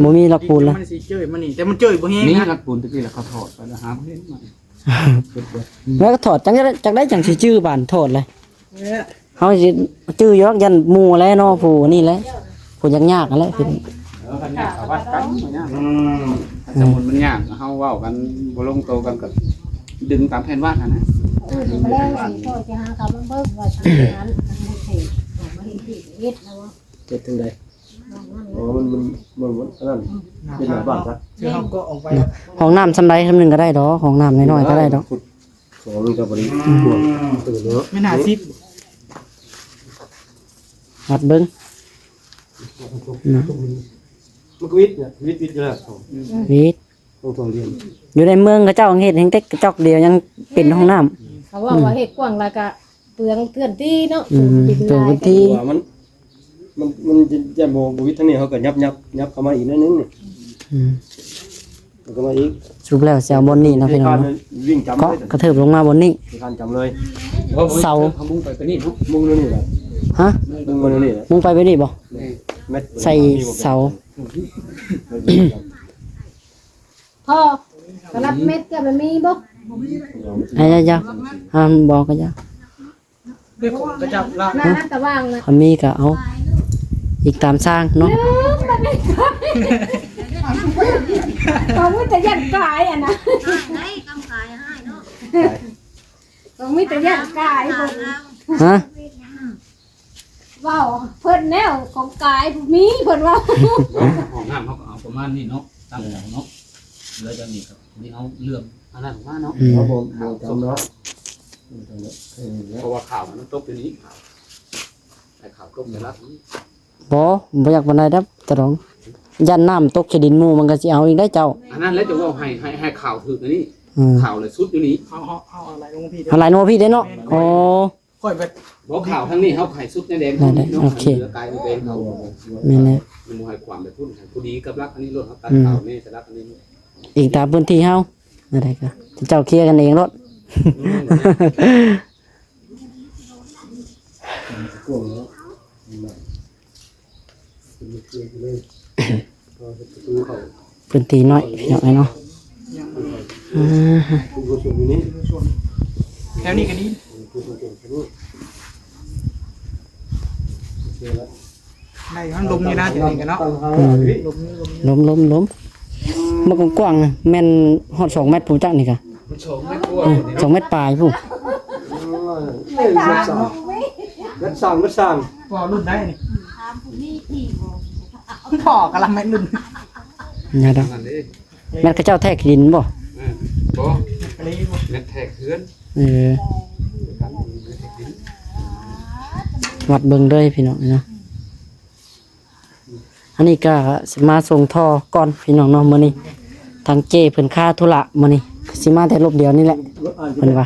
ບໍ່ມີຫຼັກປູນແລ້ວ ມັນຊິເຈີຍມານີ້ ແຕ່ມັນເຈີຍບໍ່ແຮງ ມີ ນະ ຫຼັກປູນຕະກີ້ລະ ເຂົາຖອກໄປແລ້ວ ຫາບໍ່ເຫັນ ແລ້ວກໍຖອດ ຈັກ ຈັກໄດ້ ຈັ່ງຊິຈື່ບາດຖອດເລີຍ ເຮົາຊິຈື່ຢູ່ດອກ ຢ້ານໝູ່ແຫຼະເນາະ ຜູ້ນີ້ແຫຼະ ຜູ້ຍາກໆຫັ້ນແຫຼະ ເອີ ຄັນຍາກກໍວັດກັນ ບໍ່ຍາກ ອືມ ຄັນສົມມຸດມັນຍາກ ເຮົາເວົ້າກັນບໍ່ລົງໂຕກັນ ກໍດຶງຕາມແຜນວາດຫັ້ນນະ ເອີ ມື້ແລງຊິໂທຊິຫາເຂົາມາເບິ່ງວ່າຊິເຮັດຫຍັງ ເຮັດ ເຮັດ ເຮັດຈັ່ງໃດ? ອໍ ມັນ ມັນ ມັນ ມັນອັນນັ້ນ ເປັນໜ້າບ້ານຊະ ເຮົາກໍອອກໄປ ຫ້ອງນ້ຳສ່ຳໃດສ່ຳໜຶ່ງກໍໄດ້ດອກ ຫ້ອງນ້ຳນ້ອຍໆກໍໄດ້ດອກ ຂອງມັນກໍບໍ່ໄດ້ ອືມ ກວ້າງເຕີບເນາະ ແມ່ນຫ້າສິບ ວັດເບິ່ງ ມັນກໍວິດນະ ວິດ ວິດຢູ່ແລ້ວ ວິດ ຕ້ອງສອງເດືອນ ຢູ່ໃນເມືອງເຂົາເຈົ້າເຮັດແຮ່ງເຕັກກະຈອກດຽວ ຍັງເປັນຫ້ອງນ້ຳ ເຂົາເວົ້າວ່າເຮັດກວ້າງແລ້ວກະເປືອງພື້ນທີ່ເນາະ ອືມ ເປືອງພື້ນທີ່ ເພາະວ່າມັນ ມັນ ມັນຢ້ານບໍ່ ບໍ່ວິດທາງນີ້ ເຮົາກໍຫຍັບ ຫຍັບ ຫຍັບເຂົ້າມາອີກໜ້ອຍໜຶ່ງ ອືມ ແລ້ວກໍມາອີກ ສະຫຼຸບແລ້ວຊິເອົາບ່ອນນີ້ເນາະ ພີ່ນ້ອງເນາະ ກະກະເທີບລົງມາບ່ອນນີ້ ເສົາ ມຸງໄປນີ້ເນາະ ມຸງນີ້ແຫຼະ ຮະ ມຸງໄປນີ້ແຫຼະ ມຸງໄປແບບນີ້ບໍ່? ແມ່ນ ໃສ່ເສົາ ພໍ ກະລັບເມັດກະບໍ່ມີບໍ່? ອາ ຢ່າ ຢ່າ ຫ້າມບອກກະຢ່າ ເດ້ ຂອງກະຈັບລາວ ນະ ຕະຫວ່າງນະ ຄັນມີກະເອົາ ອີງຕາມຊ່າງເນາະ ເອີ ມັນເປັນກາຍ ເຂົາມີແຕ່ຢ້ານກາຍຫັ້ນນະ ໄດ້ກຳກາຍໃຫ້ເນາະ ເຂົາມີແຕ່ຢ້ານກາຍ ຮະ? ເວົ້າເພິ່ນແນວຂອງກາຍມີ ເພິ່ນເວົ້າ ເນາະ ຫ້ອງນ້ຳເຮົາກໍເອົາປະມານນີ້ເນາະ ຕັ້ງແຖວເນາະ ແລ້ວຈາກນີ້ກໍ ນີ້ເຮົາເລື່ອງອັນນັ້ນອອກມາເນາະ ອືມ ເຮົາບໍ່ ບໍ່ຈຳເນາະ ເພາະວ່າຂ່າວມັນຕົກຢູ່ນີ້ ຂາວ ແຕ່ຂາວຕົກໃນລັດນີ້ ບໍ່ ບໍ່ຢາກປານໃດດອກ ຕາດອງ ຢ້ານນ້ຳຕົກຂີ້ດິນໝູ່ ມັນກໍຊິເອົາອີກໄດ໋ເຈົ້າ ອັນນັ້ນແຫຼະ ຈະເວົ້າໃຫ້ ໃຫ້ ໃຫ້ຂ່າວຖືກອັນນີ້ ອືມ ຂ່າວແຫຼະສຸດຢູ່ນີ້ ເຮົາ ເຮົາ ເຮົາໄລ່ລົງມາພີ້ ເຮົາໄລ່ລົງມາພີ້ເດ້ເນາະ ແມ່ນ ອໍ ຂ້ອຍແບບ ບໍ່ ຂ່າວທາງນີ້ເຮົາໃຫ້ສຸດໃນແດນ ໄດ້ ໄດ້ ເຮົາ ໂອເຄ ເຫຼືອກາຍເປັນ ແມ່ນແລ້ວ ບໍ່ໃຫ້ຄວາມແບບພຸ້ນ ຜູ້ດີກັບລັກອັນນີ້ໂລດ ເຮົາຕັດ ອືມ ຂ່າວແນ່ແຕ່ລັກອັນນີ້ ອີງຕາມພື້ນທີ່ເຮົາ ແນວໃດກໍເຈົ້າເຄຍກັນເອງໂລດ ອືມ ພື້ນທີ່ນ້ອຍພີ່ນ້ອງເອີຍເນາະ ອ່າ ແຖວນີ້ກໍດີ ໄດ້ ມັນລົມຢູ່ນະ ແຖວນີ້ກໍເນາະ ອືມ ລົມ ລົມ ລົມ ມັນກວ້າງໆ ແມ່ນຮອດສອງແມັດພຸ້ນຈັກນີ້ກະ ມັນສອງແມັດກວ່າ ອືມ ສອງແມັດປາຍພຸ້ນ ເອີຍ ເມັດສາມ ເມັດສາມ ເມັດສາມ ພໍລຸ້ນໄດ້ນີ້ ພໍກຳລັງແມ່ນລຸ້ນ ແມ່ນເຂົາເຈົ້າແທກດິນບໍ່? ເອີ ບໍ່ ແມ່ນແທກເຮືອນ ເອີ ວັດເບິ່ງເດີພີ່ນ້ອງເນາະ. ອັນນີ້ກໍຊິມາສົ່ງທໍ່ກ່ອນພີ່ນ້ອງເນາະ ມື້ນີ້ທາງເຈ້ເພິ່ນຄາທຸລະ ມື້ນີ້ຊິມາແຕ່ລົບດຽວນີ້ແຫຼະ ເພິ່ນວ່າ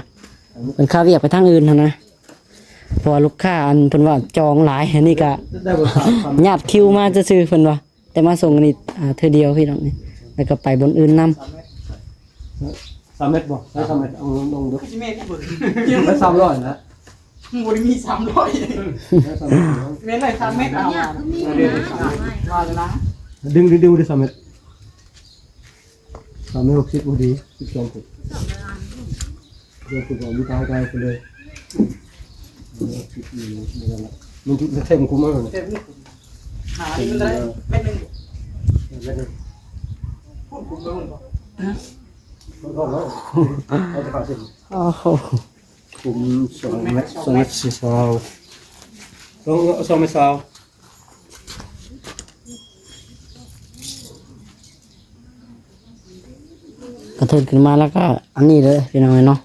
ເພິ່ນຄາວຽກໄປທາງອື່ນຫັ້ນນະ ເພາະວ່າລູກຄ້າອັນເພິ່ນວ່າຈອງຫຼາຍ ອັນນີ້ກໍຍາດຄິວມາຊື່ໆ ເພິ່ນວ່າ ແຕ່ມາສົ່ງອັນນີ້ ອ່າ ເທື່ອດຽວພີ່ນ້ອງນີ້ ແລ້ວກໍໄປບ່ອນອື່ນນຳ. ສາມແມັດບໍ່? ໃຊ້ສາມແມັດ ເອົາລອງ ລອງເບິ່ງ ຄືຊິແມ່ນອີ່ເບິ່ງ ໃຊ້ສາມຮ້ອຍນະ ບໍ່ໄດ້ມີສາມຮ້ອຍ ໃຊ້ສາມແມັດ ແມ່ນໄດ້ສາມແມັດ ເອົາ ວ່າແລ້ວນະ ດຶງ ດຶງ ດຶງໄດ້ສາມແມັດ ສາມແມັດຫົກສິບ ພໍດີ ສິບສອງຟຸດ ເດີນຂຶ້ນໄປ ມີຕາຍ ຕາຍໄປເລີຍ ເອີ ສິບນີ້ ມັນຖືກແທກມັນຄຸມມາ ແທກມັນຄຸມ ຫານີ້ມັນໄດ້ແມັດໜຶ່ງ ເອີ ແມັດໜຶ່ງ ພຸ້ນຄຸມໄປພຸ້ນບໍ່? ມັນອອກແລ້ວ ເອົາແຕ່ຂາເສັ້ນ ໂອ້ໂຫ ຄຸມສອງແມັດ ສອງແມັດສີ່ສິບ ສອງ ເອົາສອງແມັດຊາວ. ເ ກະເທີນຂຶ້ນມາແລ້ວກະອັນນີ້ເລີຍພີ່ນ້ອງເອີຍເນາະ.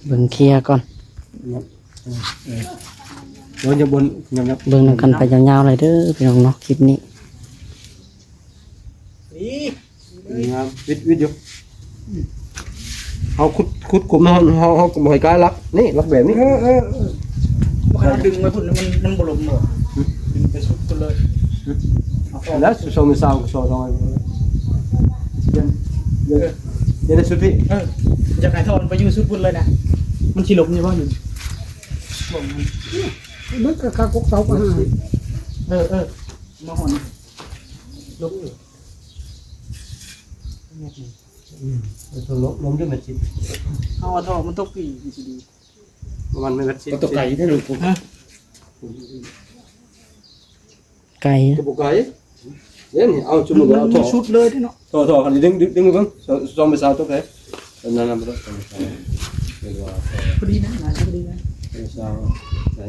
ເບິ່ງເຄຍກ່ອນ ເອີ ເບິ່ງນຳກັນໄປຍາວໆເລີຍເດີພີ່ນ້ອງເນາະ ຄລິບນີ້. ງາມ ວິດ ວິດຢູ່. ເຮົາຂຸດ ຂຸດຂຸມ ເຮົາ ເຮົາ ເຮົາກໍບໍ່ໃຫ້ກາຍຫຼັກ ນີ້ ຫຼັກແບບນີ້. ເອີ ເອີ ເອີ ບໍ່ຄັນເຮົາດຶງໄວ້ພຸ້ນ ມັນ ມັນບໍ່ລົງບໍ່? ດຶງໄປສຸດພຸ້ນເລີຍ. ແລ້ວ ສອງ ສາມ ສອງ ສອງ ເອີ ຢາກໃຫ້ຖອນໄປຢູ່ສຸດພຸ້ນເລີຍນະ. ມັນຊິລົງຢູ່ບໍ່ຢູ່? ມັນກໍຄາກົກເສົາກໍຫາ. ເອີ ເອີ ມາຮອດນີ້ ລົງ. ອືມ ລົງ ລົງຢູ່ແມັດສິບ. ເຮົາວ່າຖ້າມັນຕົກປີນີ້ຊິດີ ປະມານແມັດສິບ. ກໍຕົກໄກແທ້ລູກ. ຮະ? ໄກ ກໍບໍ່ໄກເດ້ນີ້. ເອົາ ສົມມຸດວ່າເອົາ ມັນສຸດເລີຍເດ້ເນາະ. ທໍ່ ທໍ່ ຄັນດຶງ ດຶງ ດຶງເບິ່ງ ສອງ ສອງ ໄປຊາວຕົກໄດ້. ເອີ ນັ້ນ ນັ້ນ ພໍດີນະ ໜ້າຈະພໍດີນະ. ຊາວ ໃສ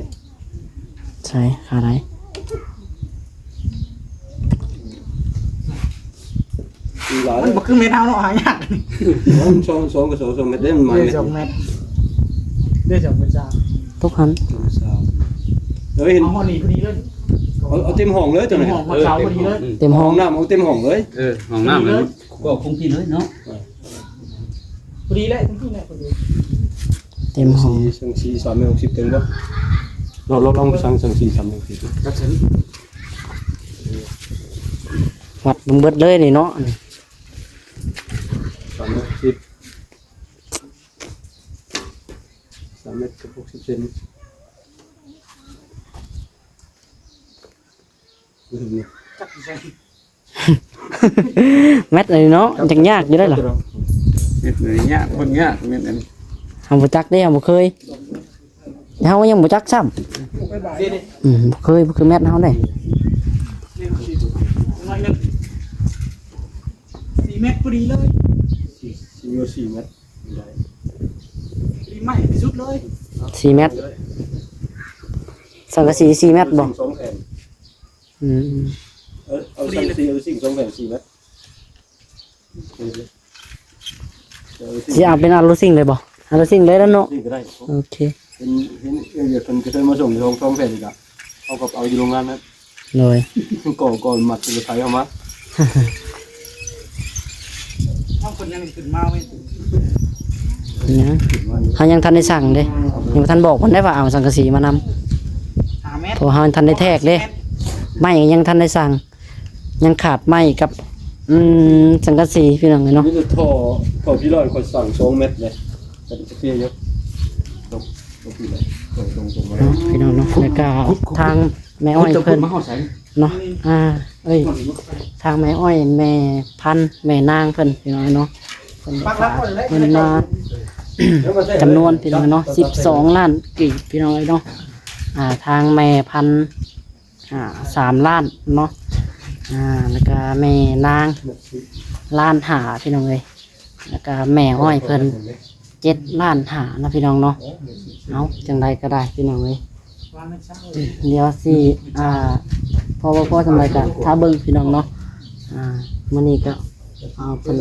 ໃສ ຂາໃດ? ມັນບໍ່ຄືແມ່ນເຮົາເນາະ ຫາຍາກ. ສອງ ສອງ ສອງ ສອງແມັດເດ້ ມັນມາແມັດ ສອງແມັດເດ້ ສອງແມັດຊາວ. ຕົກຫັ້ນ ເອີ ເຫັນ ເອົາຮອດນີ້ພໍດີເລີຍ. ເອົາ ເອົາເຕັມຫ້ອງເລີຍຕົວນີ້. ເຕັມຫ້ອງ ຮອດເສົາພໍດີເລີຍ. ເຕັມຫ້ອງ ຫ້ອງນ້ຳ ເອົາເຕັມຫ້ອງເລີຍ. ເອີ ຫ້ອງນ້ຳ ພໍດີເລີຍ ກໍຄົງທີ່ເລີຍເນາະ. ພໍດີແຫຼະ ຄົງທີ່ແຫຼະ ພໍດີ. ເຕັມຫ້ອງ ສັງກະສີ ສາມແມັດຫົກສິບ ເຖິງບໍ່? ລອງ ລອງ ລອງໄປສັ່ງ ສັງກະສີ ສາມແມັດຫົກສິບ ວັດເບິ່ງເບິດເລີຍນີ້ເນາະ. ສາມແມັດຫົກສິບ ສາມແມັດກັບຫົກສິບເຊັນ. ແມັດອັນນີ້ເນາະ ຈັກຍາກຢູ່ໄດ໋ລະ. ແມັດນີ້ຍາກ ເບິ່ງຍາກ ແມັດອັນນີ້ ເຮົາບໍ່ຈັກເດ້ ເຮົາບໍ່ເຄີຍ ເຮົາຍັງບໍ່ຈັກຊ້ຳ. ອືມ ບໍ່ເຄີຍ ບໍ່ຄືແມັດເຮົາເດ້. ສີ່ແມັດພໍດີເລີຍ. ສີ່ ສີ່ແມັດ ພໍດີ ໄມ້ທີ່ສຸດເລີຍ. ສີ່ແມັດ ສັງກະສີສີ່ແມັດບໍ່? ສອງແຜ່ນ. ອືມ ເອີ ເອົາສັງກະສີ ເອົາຊິງສອງແຜ່ນ ສີ່ແມັດ. ຊິເອົາເປັນອາລູຊິງເລີຍບໍ່? ອາລູຊິງເລີຍແລ້ວເນາະ. ຊິງກໍໄດ້. ໂອເຄ ເຫັນ ເຫັນເອື້ອຍວຽກເພິ່ນກໍເຄີຍມາສົ່ງສອງ ສອງແຜ່ນ ກໍເອົາກັບເອົາຢູ່ໂຮງງານນັ້ນ. ໂດຍ ກໍ ກໍມັດເປັນໄທເອົາມາ. ເຮົາຍັງ ເຮົາຍັງທັນໄດ້ສັ່ງເດ້ ຍັງບໍ່ທັນບອກເພິ່ນໄດ້ວ່າເອົາສັງກະສີມານຳ ຫ້າແມັດ ເພາະເຮົາທັນໄດ້ແທກເດ້ ໄມ້ຍັງທັນໄດ້ສັ່ງ ຍັງຂາດໄມ້ກັບ ອືມ ສັງກະສີພີ່ນ້ອງເອີຍເນາະ. ມີແຕ່ທໍ່ ທໍ່ພີລອຍຂ້ອຍສັ່ງສອງແມັດເດ້ ກໍເຄຍຢູ່. ຕົກ ຕົກປີແລ້ວ ຕົກ ຕົກ ຕົກ ຕົກ ພີ່ນ້ອງເນາະ. ແລ້ວກໍທາງແມ່ອ້ອຍເພິ່ນເນາະ ອ່າ ເອີຍ ທາງແມ່ອ້ອຍ ແມ່ພັນ ແມ່ນາງເພິ່ນພີ່ນ້ອງເນາະ ເພິ່ນກໍຝາກເງິນມາຈຳນວນພີ່ນ້ອງເນາະ ສິບສອງລ້ານກີບພີ່ນ້ອງເອີຍເນາະ. ອ່າ ທາງແມ່ພັນ ອ່າ ສາມລ້ານເນາະ ອ່າ ແລ້ວກະແມ່ນາງລ້ານຫ້າພີ່ນ້ອງເອີຍ ແລ້ວກະແມ່ອ້ອຍເພິ່ນເຈັດລ້ານຫ້າເນາະພີ່ນ້ອງເນາະ. ເອົາ ຈັ່ງໃດກໍໄດ້ພີ່ນ້ອງເອີຍ ດຽວຊິ ອ່າ ພໍບໍ່ພໍສ່ຳໃດກໍຖ້າເບິ່ງພີ່ນ້ອງເນາະ. ອ່າ ມື້ນີ້ກໍ ອ່າ ເພິ່ນ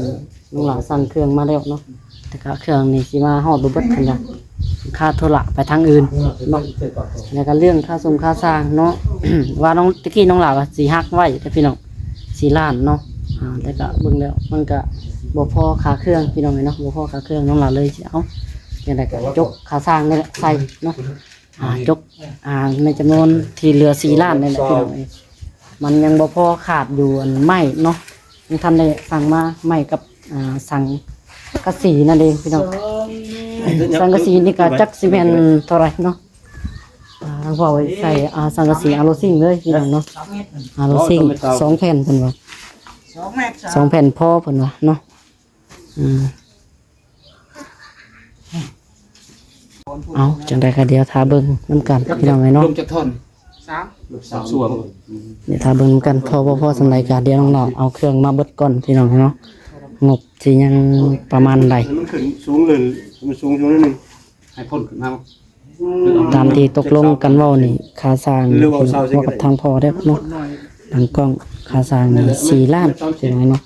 ນ້ອງຫຼ້າສັ່ງເຄື່ອງມາແລ້ວເນາະ ແຕ່ກໍເຄື່ອງນີ້ຊິມາຮອດບໍ່ເບິດເພິ່ນວ່າ ຄ່າທຸລະໄປທາງອື່ນເນາະ. ແລ້ວກໍເລື່ອງຄ່າສົ່ງຄ່າຊ່າງເນາະ ວ່ານ້ອງ ຕະກີ້ນ້ອງຫຼ້າວ່າຊິຫັກໄວ້ເດ້ພີ່ນ້ອງ ສີ່ລ້ານເນາະ. ອ່າ ແຕ່ກໍເບິ່ງແລ້ວມັນກໍບໍ່ພໍຄ່າເຄື່ອງພີ່ນ້ອງເອີຍເນາະ ບໍ່ພໍຄ່າເຄື່ອງ ນ້ອງຫຼ້າເລີຍຊິເອົາ ຈັ່ງໃດກໍຈົກຄ່າຊ່າງນີ້ແຫຼະໃສ່ເນາະ. ອ່າ ຈົກ ອ່າ ໃນຈຳນວນທີ່ເຫຼືອສີ່ລ້ານນີ້ແຫຼະພີ່ນ້ອງເອີຍ ມັນຍັງບໍ່ພໍຂາດຢູ່ອັນໄມ້ເນາະ ຍັງທັນໄດ້ສັ່ງມາ ໄມ້ກັບ ອ່າ ສັງກະສີນັ້ນເອງພີ່ນ້ອງ. ສັງກະສີນີ້ກໍຈັກຊິແມ່ນເທົ່າໃດເນາະ ອ່າ ທາງພໍ່ໄວ້ໃສ່ ອ່າ ສັງກະສີອາໂລຊິງເລີຍພີ່ນ້ອງເນາະ ອາໂລຊິງສອງແຜ່ນເພິ່ນວ່າ ສອງແຜ່ນພໍເພິ່ນວ່າເນາະ. ອືມ ເອົາ ຈັ່ງໃດກໍດຽວຖ້າເບິ່ງນຳກັນພີ່ນ້ອງເອີຍເນາະ ລົງຈັກທ່ອນ ສາມ ສາມສ່ວນ ດຽວຖ້າເບິ່ງນຳກັນ ພໍບໍ່ພໍສ່ຳໃດກໍດຽວນ້ອງລາວເອົາເຄື່ອງມາເບິດກ່ອນພີ່ນ້ອງເນາະ ງົບຊິຍັງປະມານໃດ ມັນຂຶ້ນສູງເລີຍ ມັນສູງຢູ່ໜ້ອຍໜຶ່ງ ໃຫ້ພົ້ນຂຶ້ນມາ ຕາມທີ່ຕົກລົງກັນເວົ້ານີ້ ຄ່າສ້າງ ເວົ້າກັບທາງພໍ່ເດ້ເນາະ ຫຼັງກ້ອງ ຄ່າສ້າງນີ້ສີ່ລ້ານ ເປັນໄງເນາະ.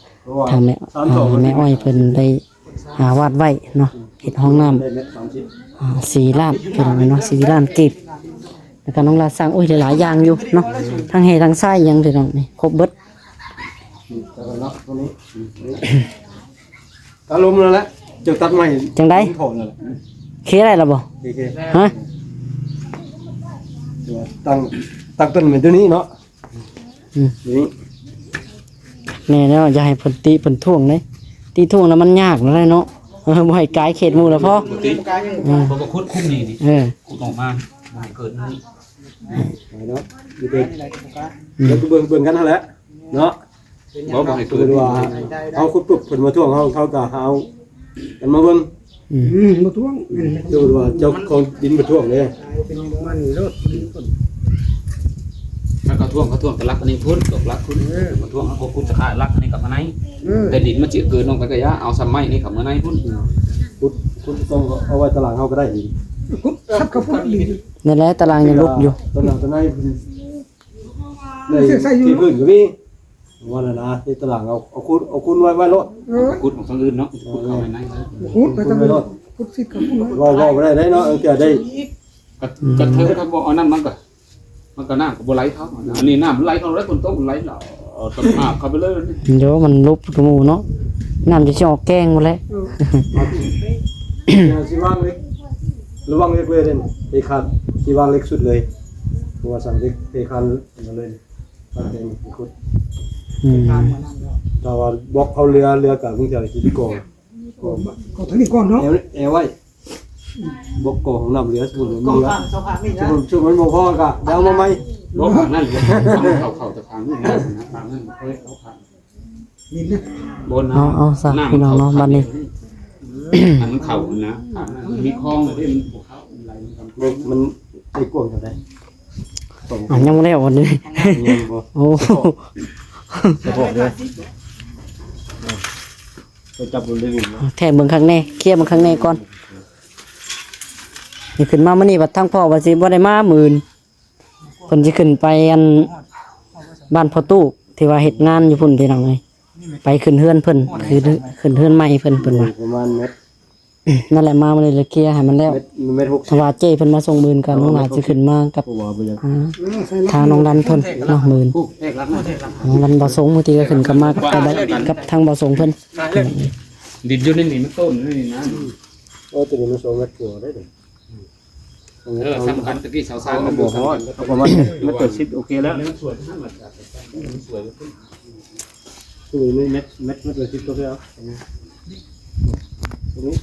ທາງແມ່ ອ່າ ແມ່ອ້ອຍເພິ່ນໄດ້ ອ່າ ວາດໄວ້ເນາະ ເຮັດຫ້ອງນ້ຳ ອ່າ ສີ່ລ້ານ ເປັນໄງເນາະ ສີ່ລ້ານກີບ. ແລ້ວກໍນ້ອງລາສ້າງ ໂອ້ຍ ຫຼາຍໆຢ່າງຢູ່ເນາະ ທັງແຮ່ທັງຊາຍຫຍັງ ພີ່ນ້ອງ ນີ້ຄົບເບິດ. ອາລົມນັ້ນແຫຼະ ເຈົ້າຕັດໄມ້ຈັ່ງໃດ? ເຄໄດ້ລະບໍ່? ເຄ ເຄ ຮະ? ຕັ້ງ ຕັ້ງຕົ້ນໄມ້ຕົວນີ້ເນາະ. ອືມ ນີ້ ແນ່ແລ້ວ ຢ່າໃຫ້ເພິ່ນຕິເພິ່ນທ້ວງເດ້ ຕິທ້ວງແລ້ວມັນຍາກແລ້ວເນາະ. ເອີ ບໍ່ໃຫ້ກາຍເຂດໝູ່ແລ້ວພໍ ບໍ່ຕິ ເອີ ເພາະວ່າຂຸດຄຸ້ມນີ້ ເອີ ຂຸດອອກມາ ບໍ່ໃຫ້ເກີດນີ້ ເນາະ ຢູ່ເດີ ອືມ ເບິ່ງ ເບິ່ງກັນຫັ້ນແຫຼະເນາະ. ບໍ່ ບໍ່ໃຫ້ ສົມມຸດວ່າເຮົາຂຸດປຸບ ເພິ່ນມາທ້ວງເຮົາ ເຮົາກໍຫາເອົາກັນມາເບິ່ງ. ອືມ ອືມ ບໍ່ທ້ວງ ສົມມຸດວ່າເຈົ້າຂອງດິນມາທ້ວງເດ້ ມັນໂລດ ມັນຄົນ ຖ້າເຂົາທ້ວງ ເຂົາທ້ວງແຕ່ຫຼັກອັນນີ້ພຸ້ນ ດອກຫຼັກພຸ້ນ ເອີ ມາທ້ວງ ເຮົາກໍຂຸດສະຂາດຫຼັກອັນນີ້ກັບມາໃນ ເອີ ແຕ່ດິນມັນຊິເກີນອອກໄປກໍຢ່າ ເອົາສ່ຳໄມ້ນີ້ເຂົ້າມາໃນພຸ້ນ ຂຸດ ຂຸດຕ້ອງເອົາໄວ້ຕາລາງເຮົາກໍໄດ້ ຂຸດສັບເຂົ້າພຸ້ນ ນັ້ນແຫຼະ ຕາລາງຍັງຫຼຸດຢູ່ ຕາລາງ ຕາລາງໃນ ໃນທີ່ພື້ນກໍມີ ວ່ານັ້ນນະ ເຮັດຕາລາງ ເອົາ ເອົາຄູນ ເອົາຄູນໄວ້ ໄວ້ໂລດ ເອີ ຂຸດອອກທາງອື່ນເນາະ ເອີ ຂຸດເຂົ້າໄປໃນ ຂຸດໄປທາງ ຂຸດຊິດເຂົ້າພຸ້ນ ເວົ້າ ເວົ້າບໍ່ໄດ້ເນາະ ເອີ ເທື່ອໄດ້ ກະ ກະເທີງຄັນບໍ່ເອົານັ້ນ ມັນກະ ມັນກະນ້ຳກະບໍ່ໄຫຼເຂົ້າ ອັນນີ້ນ້ຳໄຫຼເຂົ້າ ແລ້ວຝົນຕົກໄຫຼເຂົ້າ ເອົາຕະພາບເຂົ້າໄປເລີຍ ໂດ ມັນຫຼຸບກະໝູ່ເນາະ ນ້ຳຈະຊິອອກແກ້ງໝົດແຫຼະ ເອີ ຊິວາງເຫຼັກ ລະວັງເຫຼັກເລີຍເດ້ ເດຄານ ຊິວາງເຫຼັກສຸດເລີຍ ເພາະວ່າສັງເຫຼັກ ເດຄານ ມາເລີຍ ອືມ ຖ້າວ່າບລັອກເຮົາເຫຼືອ ເຫຼືອກະບາງເທື່ອຊິກ່ອ ກໍ ກໍທາງນີ້ກ່ອນເນາະ ແອວ ແອວໄວ້ ບລັອກກໍຫ້ອງນ້ຳເຫຼືອ ສົມມຸດມັນເຫຼືອ ສົມມຸດ ສົມມຸດມັນບໍ່ພໍກໍໄດ້ເອົາມາໃໝ່ ບລັອກຂ້າງນັ້ນ ເຂົ້າ ເຂົ້າຈາກຂ້າງນີ້ນະ ຂ້າງນັ້ນ ເອີ ເອົາຂ້າງນີ້ນະ ບໍ່ນະ ເອົາ ເອົາຊະ ພີ່ນ້ອງເນາະ ບັດນີ້ ອັນມັນເຂົ້ານະ ຂ້າງນັ້ນມັນມີຄອງເດ້ ມັນບໍ່ເຂົ້າ ມັນໄຫຼ ມັນ ມັນໄດ້ກວ້າງເທົ່າໃດ? ອ່ະ ຍັງບໍ່ແລ້ວບັດນີ້ ຍັງບໍ່ ໂອ້ ສະໂພກເດີ ໄປຈັບເບິ່ງໄດ້ເລີຍເນາະ ແທກເບິ່ງຂ້າງແນ່ ເຄຍເບິ່ງຂ້າງແນ່ກ່ອນ ນີ້ຂຶ້ນມາມື້ນີ້ ບັດທາງພໍ່ວ່າຊິບໍ່ໄດ້ມາມື້ອື່ນ ເພິ່ນຊິຂຶ້ນໄປອັນ ບ້ານພໍ່ຕູ້ ທີ່ວ່າເຮັດງານຢູ່ພຸ້ນ ພີ່ນ້ອງເອີຍ ໄປຂຶ້ນເຮືອນເພິ່ນ ຄື ຂຶ້ນເຮືອນໃໝ່ເພິ່ນ ເພິ່ນວ່າ ປະມານແມັດ ນັ້ນແຫຼະ ມາມື້ນີ້ລະເຄຍໃຫ້ມັນແລ້ວ ແມັດ ແມັດຫົກສິບ ເພາະວ່າເຈ້ເພິ່ນມາສົ່ງມື້ອື່ນ ກໍນ້ອງຫຼ້າຊິຂຶ້ນມາກັບ ອ່າ ທາງນ້ອງດັນເພິ່ນເນາະ ມື້ອື່ນ ນ້ອງດັນ ບ່າວສົງ ມື້ທີ່ກໍຂຶ້ນກັບມາກັບ ກັບທາງບ່າວສົງເພິ່ນ ດິນຢູ່ໃນນີ້ມັນຕົ້ນນີ້ນະ ໂອ້ ຕົວນີ້ມັນສອງແມັດກວ່າໄດ໋ ເອີ ສຳຄັນ ຕະກີ້ຊາວຊານມັນບໍ່ຮອດ ເອົາປະມານແມັດແປດສິບ ໂອເຄແລ້ວ ຕົວນີ້ແມັດ ແມັດ ແມັດແປດສິບ ໂອເຄແລ້ວ ຕົວນີ້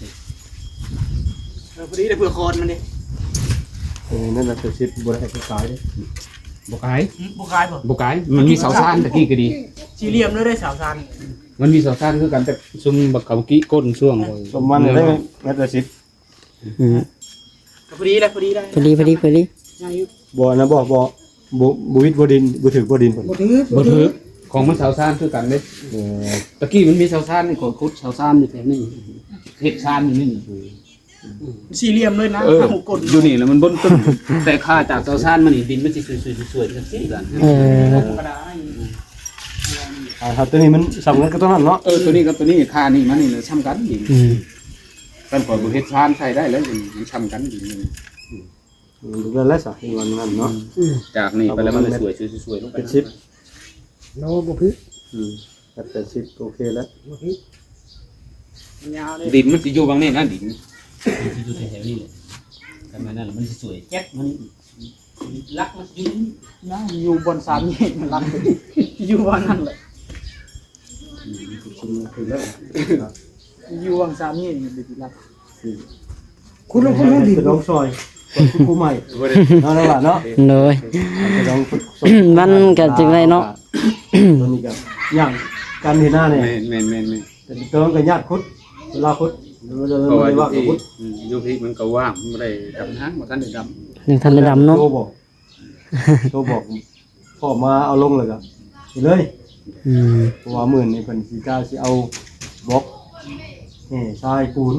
ເອີ ພໍດີໄດ້ເພື່ອຄອນມັນເດ້ ເອີ ນັ້ນນະ ແປດສິບ ບໍ່ໄດ້ໃຫ້ຂາຍເດ້ ບໍ່ຂາຍ ອືມ ບໍ່ຂາຍບໍ່ ບໍ່ຂາຍ ມັນມີຊາວຊານ ຕະກີ້ກໍດີ ສີ່ຫຼ່ຽມເລີຍໄດ໋ ຊາວຊານ ມັນມີຊາວຊານຄືກັນ ແຕ່ຊຸມບັກເຂົາກີ້ກົ້ນຊ່ວງ ປະມານໄດ້ແມັດແປດສິບ ອືມ ກໍພໍດີແຫຼະ ພໍດີໄດ້ ພໍດີ ພໍດີ ພໍດີ ງ່າຍຢູ່ ບໍ່ ອັນນັ້ນບໍ່ ບໍ່ ບໍ່ ບໍ່ວິດບໍ່ດິນ ບໍ່ຖືກບໍ່ດິນ ບໍ່ຖືກ ບໍ່ຖືກ ຂອງມັນຊາວຊານຄືກັນເດ້ ເອີ ຕະກີ້ມັນມີຊາວຊານນີ້ ຂ້ອຍຂຸດຊາວຊານຢູ່ແຖວນີ້ ເຮັດຊານຢູ່ນີ້ ສີ່ຫຼ່ຽມເລີຍນະ ເອີ ຢູ່ນີ້ລະມັນບົນຕຶ້ງ ແຕ່ຄ່າຈາກຊາວຊານມານີ້ ດິນມັນຊິສວຍໆໆໆ ຈັ່ງຊີ້ກັນ ເອີ ອ່າ ຖ້າຕົວນີ້ມັນສ່ຳກັນກັບຕົວນັ້ນເນາະ ເອີ ຕົວນີ້ກັບຕົວນີ້ ຄ່ານີ້ມານີ້ລະສ່ຳກັນດິນ ອືມ ຄັນຂ້ອຍບໍ່ເຮັດຊານໃສ່ໄດ້ແລ້ວ ມັນສ່ຳກັນດິນ ອືມ ເອີ ນັ້ນແຫຼະຊະ ເຫັນວ່ານັ້ນເນາະ ອືມ ຈາກນີ້ໄປແລ້ວມັນສວຍໆໆລົງໄປ ເຈັດສິບ ໂນ ບໍ່ຜິດ ອືມ ແປດສິບ ໂອເຄແລ້ວ ບໍ່ຜິດ ມັນຍາວເດ້ ດິນມັນຊິຢູ່ຫວ່າງນີ້ນະ ດິນມັນຊິຢູ່ແຖວໆນີ້ແຫຼະ ຄັນແມ່ນນັ້ນລະມັນຊິສວຍແຈັກມັນ ຫຼັກມັນຢູ່ນີ້ນະ ຢູ່ບ່ອນສາມແຍກມັນຫຼັກ ຢູ່ບ່ອນນັ້ນແຫຼະ ອືມ ຂຶ້ນແລ້ວ ຢູ່ຫວ່າງສາມແຍກນີ້ເປັນຫຼັກ ອືມ ຂຸດລົງ ຂຸດລົງດິນ ໄປລອງຊອຍ ຊອຍຂຸດຄູໃໝ່ ເນາະ ເນາະ ໂດຍ ໄປລອງ ມັນກໍຈຶ່ງໄດ້ເນາະ ຕົວນີ້ກໍຍາກ ການເຮັດນານີ້ ແມ່ນໆໆໆ ແຕ່ຕົວນັ້ນກໍຍາກຂຸດ ເວລາຂຸດ ເວລາ ເພາະວ່າຢູ່ພີ້ ອືມ ຢູ່ພີ້ມັນກໍວ່າງ ມັນບໍ່ໄດ້ດຳນາ ບໍ່ທັນໄດ້ດຳ ຍັງທັນໄດ້ດຳເນາະ ໂທບອກ ໂທບອກພໍ່ມາເອົາລົງແລ້ວກໍເຮັດເລີຍ ອືມ ເພາະວ່າມື້ນີ້ເພິ່ນຊິກ້າຊິເອົາບລັອກ ແຮ່ຊາຍປູນ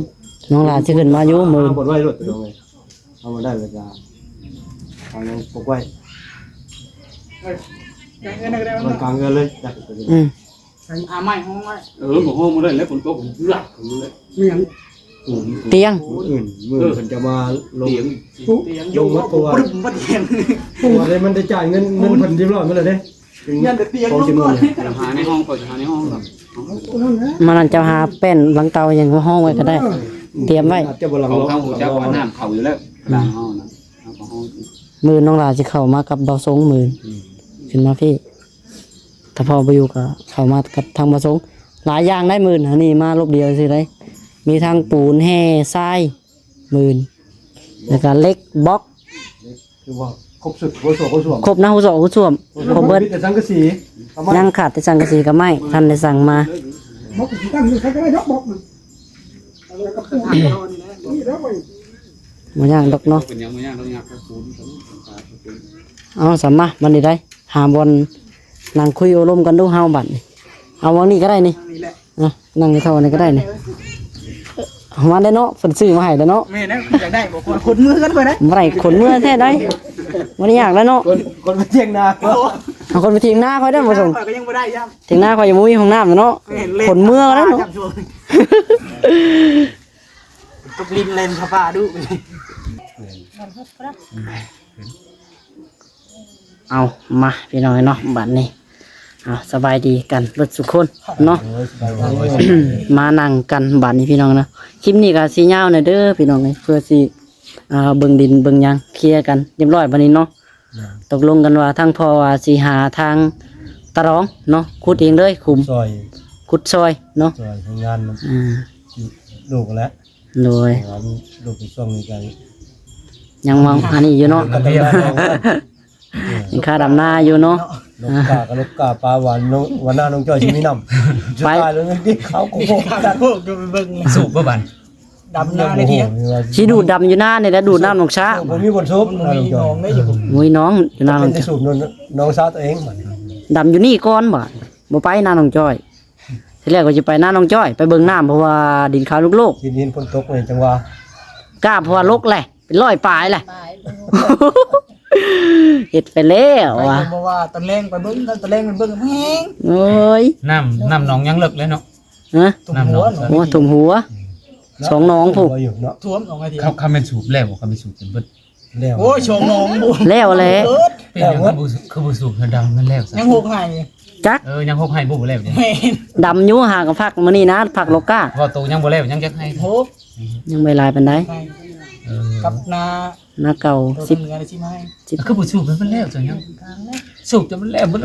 ນ້ອງຫຼ້າຊິຂຶ້ນມາຢູ່ມື້ ເອົາໄວ້ໂລດ ເອົາມາໄດ້ແລ້ວກໍເອົາຍັງປົກໄວ້ ນອນກາງເຮືອນເລີຍ. ອືມ ອາໄມ້ຫ້ອງໄວ້ ເອີ ບໍ່ຮ້ອງບໍ່ໄດ້ແລ້ວ ຝົນຕົກເຫຼືອກເລີຍ. ມີຫຍັງ? ຕຽງ. ມື້ອື່ນ ມື້ອື່ນເພິ່ນຈະມາລົງ ຕຽງ ລົງມາຕົວະ ບໍ່ໄດ້ ບໍ່ໄດ້ຕຽງ ເພາະວ່າໄດ້ ມັນໄດ້ຈ່າຍເງິນ ເງິນເພິ່ນຮຽບຮ້ອຍໝົດແລ້ວເດ້. ຍັງແຕ່ຕຽງລົງກ່ອນ ຫາໃນຫ້ອງ ຂ້ອຍຈະຫາໃນຫ້ອງດອກ. ມື້ນັ້ນເຈົ້າຫາແປ້ນຫຼັງເຕົາຫຍັງມາຫ້ອງໄວ້ກໍໄດ້ ເອີ ຕຽມໄວ້. ອາດຈະບໍ່ຫຼັງ ເຮົາຮູ້ຈັກວ່ານ້ຳເຂົ້າຢູ່ແລ້ວ ຫຼັງເຮົານະ ເຮົາກໍຫ້ອງ. ມື້ນ້ອງຫຼ້າຊິເຂົ້າມາກັບບ່າວສົງ ມື້ ອືມ ຂຶ້ນມາພີ້. ຖ້າພໍ່ບໍ່ຢູ່ກໍເຂົ້າມາກັບທາງບ່າວສົງ. ຫຼາຍຢ່າງໄດ໋ມື້ນີ້ ມາລົບດຽວຊື່ໄດ໋. ມີທັງປູນ ແຮ່ ຊາຍ ມື້ ແລ້ວກໍເຫຼັກ ບລັອກ ຄືວ່າຄົບຊຸດ ຫົວໂສກຫົວສ້ວມ ຄົບນະ ຫົວໂສກຫົວສ້ວມ ຄົບເບິດ. ມີແຕ່ສັງກະສີ ຍັງຂາດແຕ່ສັງກະສີກັບໄມ້ ທັນໄດ້ສັ່ງມາ. ບໍ່ຍາກດອກເນາະ. ເປັນຫຍັງບໍ່ຍາກດອກ ຍາກແຕ່ປູນ. ເອົາ ສາມາດບັດນີ້ໄດ໋ ຫາບ່ອນນັ່ງຄຸຍໂອ້ລົມກັນດູເຮົາບັດນີ້. ເອົາ ຫວ່າງນີ້ກໍໄດ້ນີ້ ນີ້ແຫຼະ ອ່ະ ນັ່ງເທົ່ານີ້ກໍໄດ້ນີ້. ເອົາມາໄດ້ເນາະ ເພິ່ນຊື້ມາໃຫ້ແລ້ວເນາະ. ແມ່ນແລ້ວ ຢາກໄດ້ບໍ່? ຂົນເມືອກັນໄປໄດ້ ບໍ່ໄດ້ ຂົນເມືອແທ້ໄດ໋. ບໍ່ໄດ້ຍາກແລ້ວເນາະ ຂົນ ຂົນໄປຖຽງນາ. ເອົາ ຂົນໄປຖຽງນາຂ້ອຍໄດ້ບໍ່? ສົ່ງ ຂ້ອຍກໍຍັງບໍ່ໄດ້ຊ້ຳ. ຖຽງນາຂ້ອຍຍັງບໍ່ມີຫ້ອງນ້ຳເນາະ. ແມ່ນແລ້ວ ຂົນເມືອແລ້ວເນາະ ຕົກລິນເຫຼັ້ນຜ້າປ່າດຸ. ເອົາ ມາ ພີ່ນ້ອງເນາະ ບັດນີ້ ເອົາ ສະບາຍດີກັນເບິດທຸກຄົນເນາະ. ໂດຍ ສະບາຍດີ. ມານັ່ງກັນບັດນີ້ ພີ່ນ້ອງເນາະ. ຄລິບນີ້ກໍຊິຍາວໜ້ອຍເດີ ພີ່ນ້ອງເອີຍ ເພື່ອຊິ ອ່າ ເບິ່ງດິນເບິ່ງຫຍັງ ເຄຍກັນຮຽບຮ້ອຍບັດນີ້ເນາະ. ຕົກລົງກັນວ່າທາງພໍ່ວ່າຊິຫາທາງຕາລອງເນາະ ຂຸດເອງເລີຍຂຸມ ຂຸດຊ່ອຍ ຂຸດຊ່ອຍເນາະ ຊ່ອຍໃຫ້ງານມັນ ອ່າ ລູກແຫຼະ. ໂດຍ ເພາະວ່າລູກໃນຊ່ວງນີ້ກໍຍັງມອງອັນນີ້ຢູ່ເນາະ ຍັງຄາດຳນາຢູ່ເນາະ. ລົກກ້າກໍລົກກ້າ ປາຫວ່ານ ຫວ່ານນານ້ອງຈ້ອຍຊິມີນ້ຳ. ສຸດທ້າຍແລ້ວນີ້ເຂົາກໍບໍ່ ໂອ້ ໄປເບິ່ງ ສູບບໍ່ບັດ ດຳນາໃນຖຽງ ຊິດູດດຳຢູ່ນານີ້ແຫຼະ ດູດນ້ຳໜອງຊາ. ບໍ່ມີບ່ອນສູບ ມັນບໍ່ມີໜອງເດ້ຢູ່ ບໍ່ມີໜອງຢູ່ນາໜອງຊາ ສູບໜອງຊາຕົວເອງ. ດຳຢູ່ນີ້ກ່ອນ ບໍ່ ບໍ່ໄປນານ້ອງຈ້ອຍ. ທີແລກວ່າຊິໄປນານ້ອງຈ້ອຍ ໄປເບິ່ງນ້ຳ ເພາະວ່າດິນຂາວໂລກໆ ເຫັນຝົນຕົກນີ້ ຈັ່ງວ່າກ້າ ເພາະວ່າລົກແຫຼະ ເປັນຮ້ອຍປາຍແຫຼະ ເຮັດໄປແລ້ວວ່າ ບໍ່ວ່າຕອນແລງໄປເບິ່ງ ຕອນແລງໄປເບິ່ງແຮງ. ໂອ້ຍ ນ້ຳ ນ້ຳໜອງຍັງເລິກເລີຍເນາະ. ຮະ? ຖ້ວມຫົວ ນ້ຳໜອງ ໂອ້ ຖ້ວມຫົວ ສອງໜອງພຸ້ນ ຖ້ວມໜອງໄອເທ ຄັນ ຄັນແມ່ນສູບແລ້ວ ຄັນແມ່ນສູບຈົນເບິດແລ້ວ. ໂອ້ຍ ສອງໜອງ ແລ້ວແຫຼະ. ເປັນຫຍັງຄືບໍ່ ຄືບໍ່ສູບໃຫ້ດຳມັນແລ້ວຊະ ຍັງຫົກໄຮ່ ຈັກ ເອີ ຍັງຫົກໄຮ່ບໍ່ ບໍ່ແລ້ວ. ແມ່ນ ດຳຢູ່ ຫາກໍພັກມື້ນີ້ນະ ພັກໂລກາ ເວົ້າໂຕຍັງບໍ່ແລ້ວ ຍັງຈັກໄຮ່? ຫົກ ຍັງບໍ່ຫຼາຍປານໃດ. ເອີ ກັບນາ ນາເກົ່າ ສິບ ເອີ ເໜືອໄດ້ສິບໄຮ່. ຄືບໍ່ສູບໃຫ້ມັນແລ້ວຊະ ຍັງສູບຈົນມັນແລ້ວເບິດ.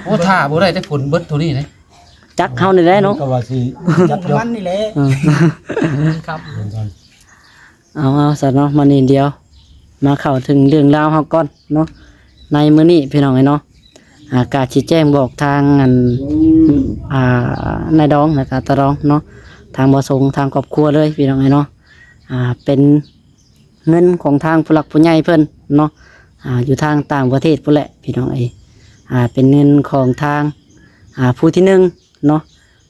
ໂອ້ ຖ້າບໍ່ໄດ້ແຕ່ຝົນເບິດເທົ່ານີ້ເດ້ ຈັກເຮົານີ້ແຫຼະເນາະ ກໍວ່າຊິຈັກຢູ່ ມັນນີ້ແຫຼະ. ເອີ ຄັບ ເອົາ ເອົາ ຊັ້ນເນາະ ມານີ້ດຽວ ມາເຂົ້າເຖິງເລື່ອງລາວເຮົາກ່ອນເນາະ. ໃນມື້ນີ້ພີ່ນ້ອງເອີຍເນາະ ອາ ກະຊິແຈ້ງບອກທາງອັນ ອາ ນາຍດອງ ແລ້ວກະຕາດອງເນາະ ທາງບໍ່ສົງ ທາງຄອບຄົວເລີຍພີ່ນ້ອງເອີຍເນາະ. ອາ ເປັນ ເງິນຂອງທາງຜູ້ຫຼັກຜູ້ໃຫຍ່ເພິ່ນເນາະ ອາ ຢູ່ທາງຕ່າງປະເທດພຸ້ນແຫຼະພີ່ນ້ອງເອີຍ. ອາ ເປັນເງິນຂອງທາງ ອາ ຜູ້ທີໜຶ່ງເນາະ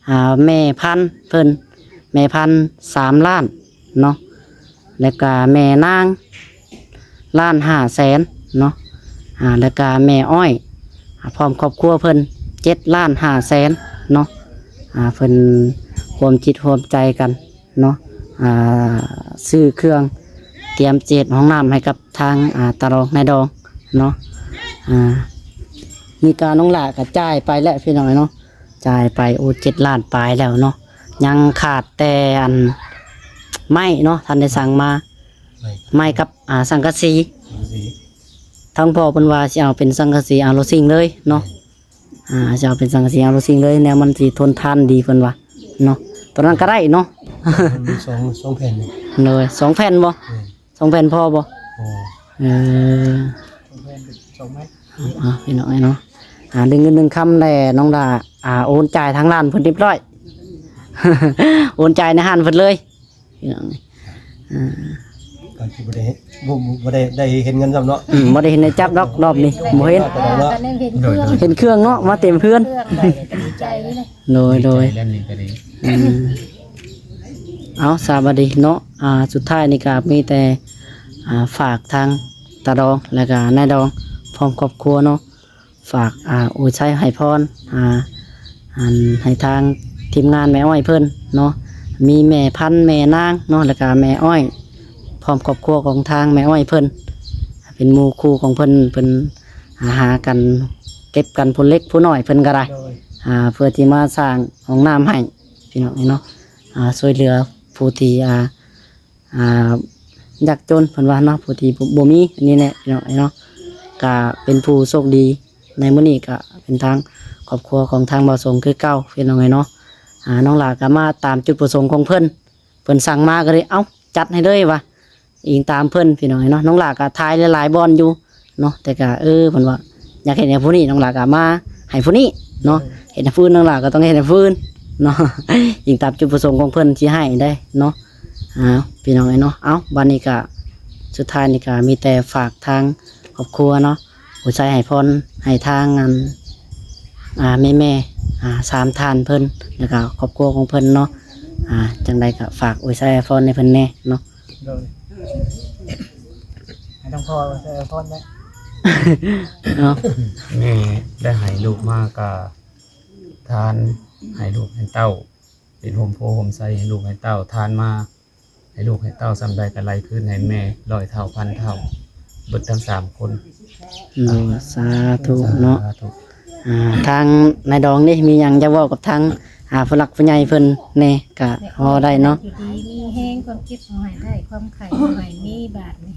ອາ ແມ່ພັນເພິ່ນ ແມ່ພັນສາມລ້ານເນາະ ແລ້ວກະແມ່ນາງລ້ານຫ້າແສນເນາະ ອາ ແລ້ວກະແມ່ອ້ອຍ ອາ ພ້ອມຄອບຄົວເພິ່ນເຈັດລ້ານຫ້າແສນເນາະ. ອາ ເພິ່ນຮ່ວມຈິດຮ່ວມໃຈກັນ ເນາະ ອ່າ ຊື້ເຄື່ອງ ຕຽມເຮັດຫ້ອງນ້ຳໃຫ້ກັບທາງ ອ່າ ຕາດອງ ນາຍດອງເນາະ. ອ່າ ນີ້ກະນ້ອງຫຼ້າກະຈ່າຍໄປແລ້ວພີ່ນ້ອງເນາະ ຈ່າຍໄປ ໂອ້ ເຈັດລ້ານປາຍແລ້ວເນາະ. ຍັງຂາດແຕ່ອັນໄມ້ເນາະ ທັນໄດ້ສັ່ງມາ ໄມ້ ໄມ້ກັບ ອ່າ ສັງກະສີ ສັງກະສີ ທາງພໍ່ເພິ່ນວ່າຊິເອົາເປັນສັງກະສີ ອາໂລຊິງເລີຍເນາະ. ອືມ ອ່າ ຈະເອົາເປັນສັງກະສີ ອາໂລຊິງເລີຍ ແນວມັນຊິທົນທານດີເພິ່ນວ່າເນາະ. ໂຕນັ້ນກໍໄດ້ເນາະ ມັນມີສອງ ສອງແຜ່ນ. ໂດຍ ສອງແຜ່ນບໍ່? ແມ່ນ ສອງແຜ່ນພໍບໍ່? ພໍ ເອີ ສອງແຜ່ນ ສອງແມັດ. ເອົາ ເອົາ ພີ່ນ້ອງເອີຍເນາະ ອ່າ ເລື່ອງເງິນເລື່ອງຄຳແຫຼະ ນ້ອງດາ ອ່າ ໂອນຈ່າຍທາງຮ້ານເພິ່ນຮຽບຮ້ອຍ ໂອນຈ່າຍໃນຮ້ານເພິ່ນເລີຍ. ພີ່ນ້ອງ ອ່າ ກໍຊິບໍ່ໄດ້ ບໍ່ ບໍ່ໄດ້ ໄດ້ເຫັນເງິນຊ້ຳເນາະ. ອືມ ບໍ່ໄດ້ເຫັນໄດ້ຈັບດອກ ຮອບນີ້ບໍ່ເຫັນ ເຫັນເຄື່ອງເນາະ ມາເຕັມເຮືອນ. ໂດຍ ໂດຍ ອືມ ເອົາ ສະບາຍດີເນາະ. ອ່າ ສຸດທ້າຍນີ້ກໍມີແຕ່ ອ່າ ຝາກທາງຕາດອງ ແລ້ວກໍນາຍດອງ ພ້ອມຄອບຄົວເນາະ. ຝ ຝາກ ອ່າ ອວຍໄຊໃຫ້ພອນ ອ່າ ອັນ ໃຫ້ທາງທີມງານແມ່ອ້ອຍເພິ່ນເນາະ ມີແມ່ພັນ ແມ່ນາງເນາະ ແລ້ວກະແມ່ອ້ອຍ ພ້ອມຄອບຄົວຂອງທາງແມ່ອ້ອຍເພິ່ນ ເປັນໝູ່ຄູ່ຂອງເພິ່ນ ເພິ່ນຫາກັນເກັບກັນຜູ້ເລັກຜູ້ນ້ອຍເພິ່ນກໍໄດ້ ໂດຍ ອ່າ ເພື່ອທີ່ມາສ້າງຫ້ອງນ້ຳໃຫ້ ພີ່ນ້ອງເອີຍເນາະ ອ່າ ຊ່ວຍເຫຼືອຜູ້ທີ່ ອ່າ ອ່າ ຍາກຈົນເພິ່ນວ່າເນາະ ຜູ້ທີ່ບໍ່ ບໍ່ມີ ອັນນີ້ແຫຼະພີ່ນ້ອງເອີຍເນາະ ກະເປັນຜູ້ໂຊກດີໃນມື້ນີ້ ກະເປັນທາງຄອບຄົວຂອງທາງບ່າວສົງຄືເກົ່າ ພີ່ນ້ອງເອີຍເນາະ ອ່າ ນ້ອງຫຼ້າກະມາຕາມຈຸດປະສົງຂອງເພິ່ນ ເພິ່ນສັ່ງມາກໍເລີຍ ເອົ້າ ຈັດໃຫ້ເລີຍວ່າ ອີງຕາມເພິ່ນ ພີ່ນ້ອງເອີຍເນາະ ນ້ອງຫຼ້າກໍຖ່າຍຫຼາຍໆບ່ອນຢູ່ ເນາະ ແຕ່ກະ ເອີ ເພິ່ນວ່າຢາກເຮັດໃຫ້ຜູ້ນີ້ ນ້ອງຫຼ້າກະມາໃຫ້ຜູ້ນີ້ເນາະ ເຮັດໃຫ້ຜູ້ອື່ນ ນ້ອງຫຼ້າກໍຕ້ອງເຮັດໃຫ້ຜູ້ອື່ນເນາະ ອີງຕາມຈຸດປະສົງຂອງເພິ່ນຊິໃຫ້ໄດ້ເນາະ ອ້າວ ພີ່ນ້ອງເອີຍເນາະ ເອົ້າ ບັດນີ້ກະ ສຸດທ້າຍນີ້ກະມີແຕ່ຝາກທາງຄອບຄົວເນາະ ອວຍໄຊໃຫ້ພອນໃຫ້ທາງ ອັນ ອ່າ ແມ່ໆ ອ່າ ສາມທ່ານເພິ່ນ ແລ້ວກະຄອບຄົວຂອງເພິ່ນເນາະ ອ່າ ຈັ່ງໃດກະຝາກອວຍໄຊໃຫ້ພອນໃຫ້ເພິ່ນແດ່ເນາະ ໂດຍ ໃຫ້ທັງພໍ່ໃສ່ອວຍພອນແດ່ ເນາະ ແມ່ໄດ້ໃຫ້ລູກມາກະທານ ໃຫ້ລູກໃຫ້ເຕົ້າ ເປັນຮົ່ມໂພຮົ່ມໄຊໃຫ້ລູກໃຫ້ເຕົ້າ ທານມາໃຫ້ລູກໃຫ້ເຕົ້າສ່ຳໃດກະໄຫຼຄືນໃຫ້ແມ່ຮ້ອຍເທົ່າພັນເທົ່າ ເບິດທັງສາມຄົນ ໂດຍ ສາທຸເນາະ ສາທຸ ອ່າ ທາງນາຍດອງນີ້ມີຫຍັງຈະເວົ້າກັບທາງ ອ່າ ຜູ້ຫຼັກຜູ້ໃຫຍ່ເພິ່ນແດ່ ກະເວົ້າໄດ້ເນາະ ຢູ່ດີມີແຮງ ຄວາມເຈັບບໍ່ໃຫ້ໄດ້ ຄວາມໄຂ້ບໍ່ໃຫ້ມີ ບາດນີ້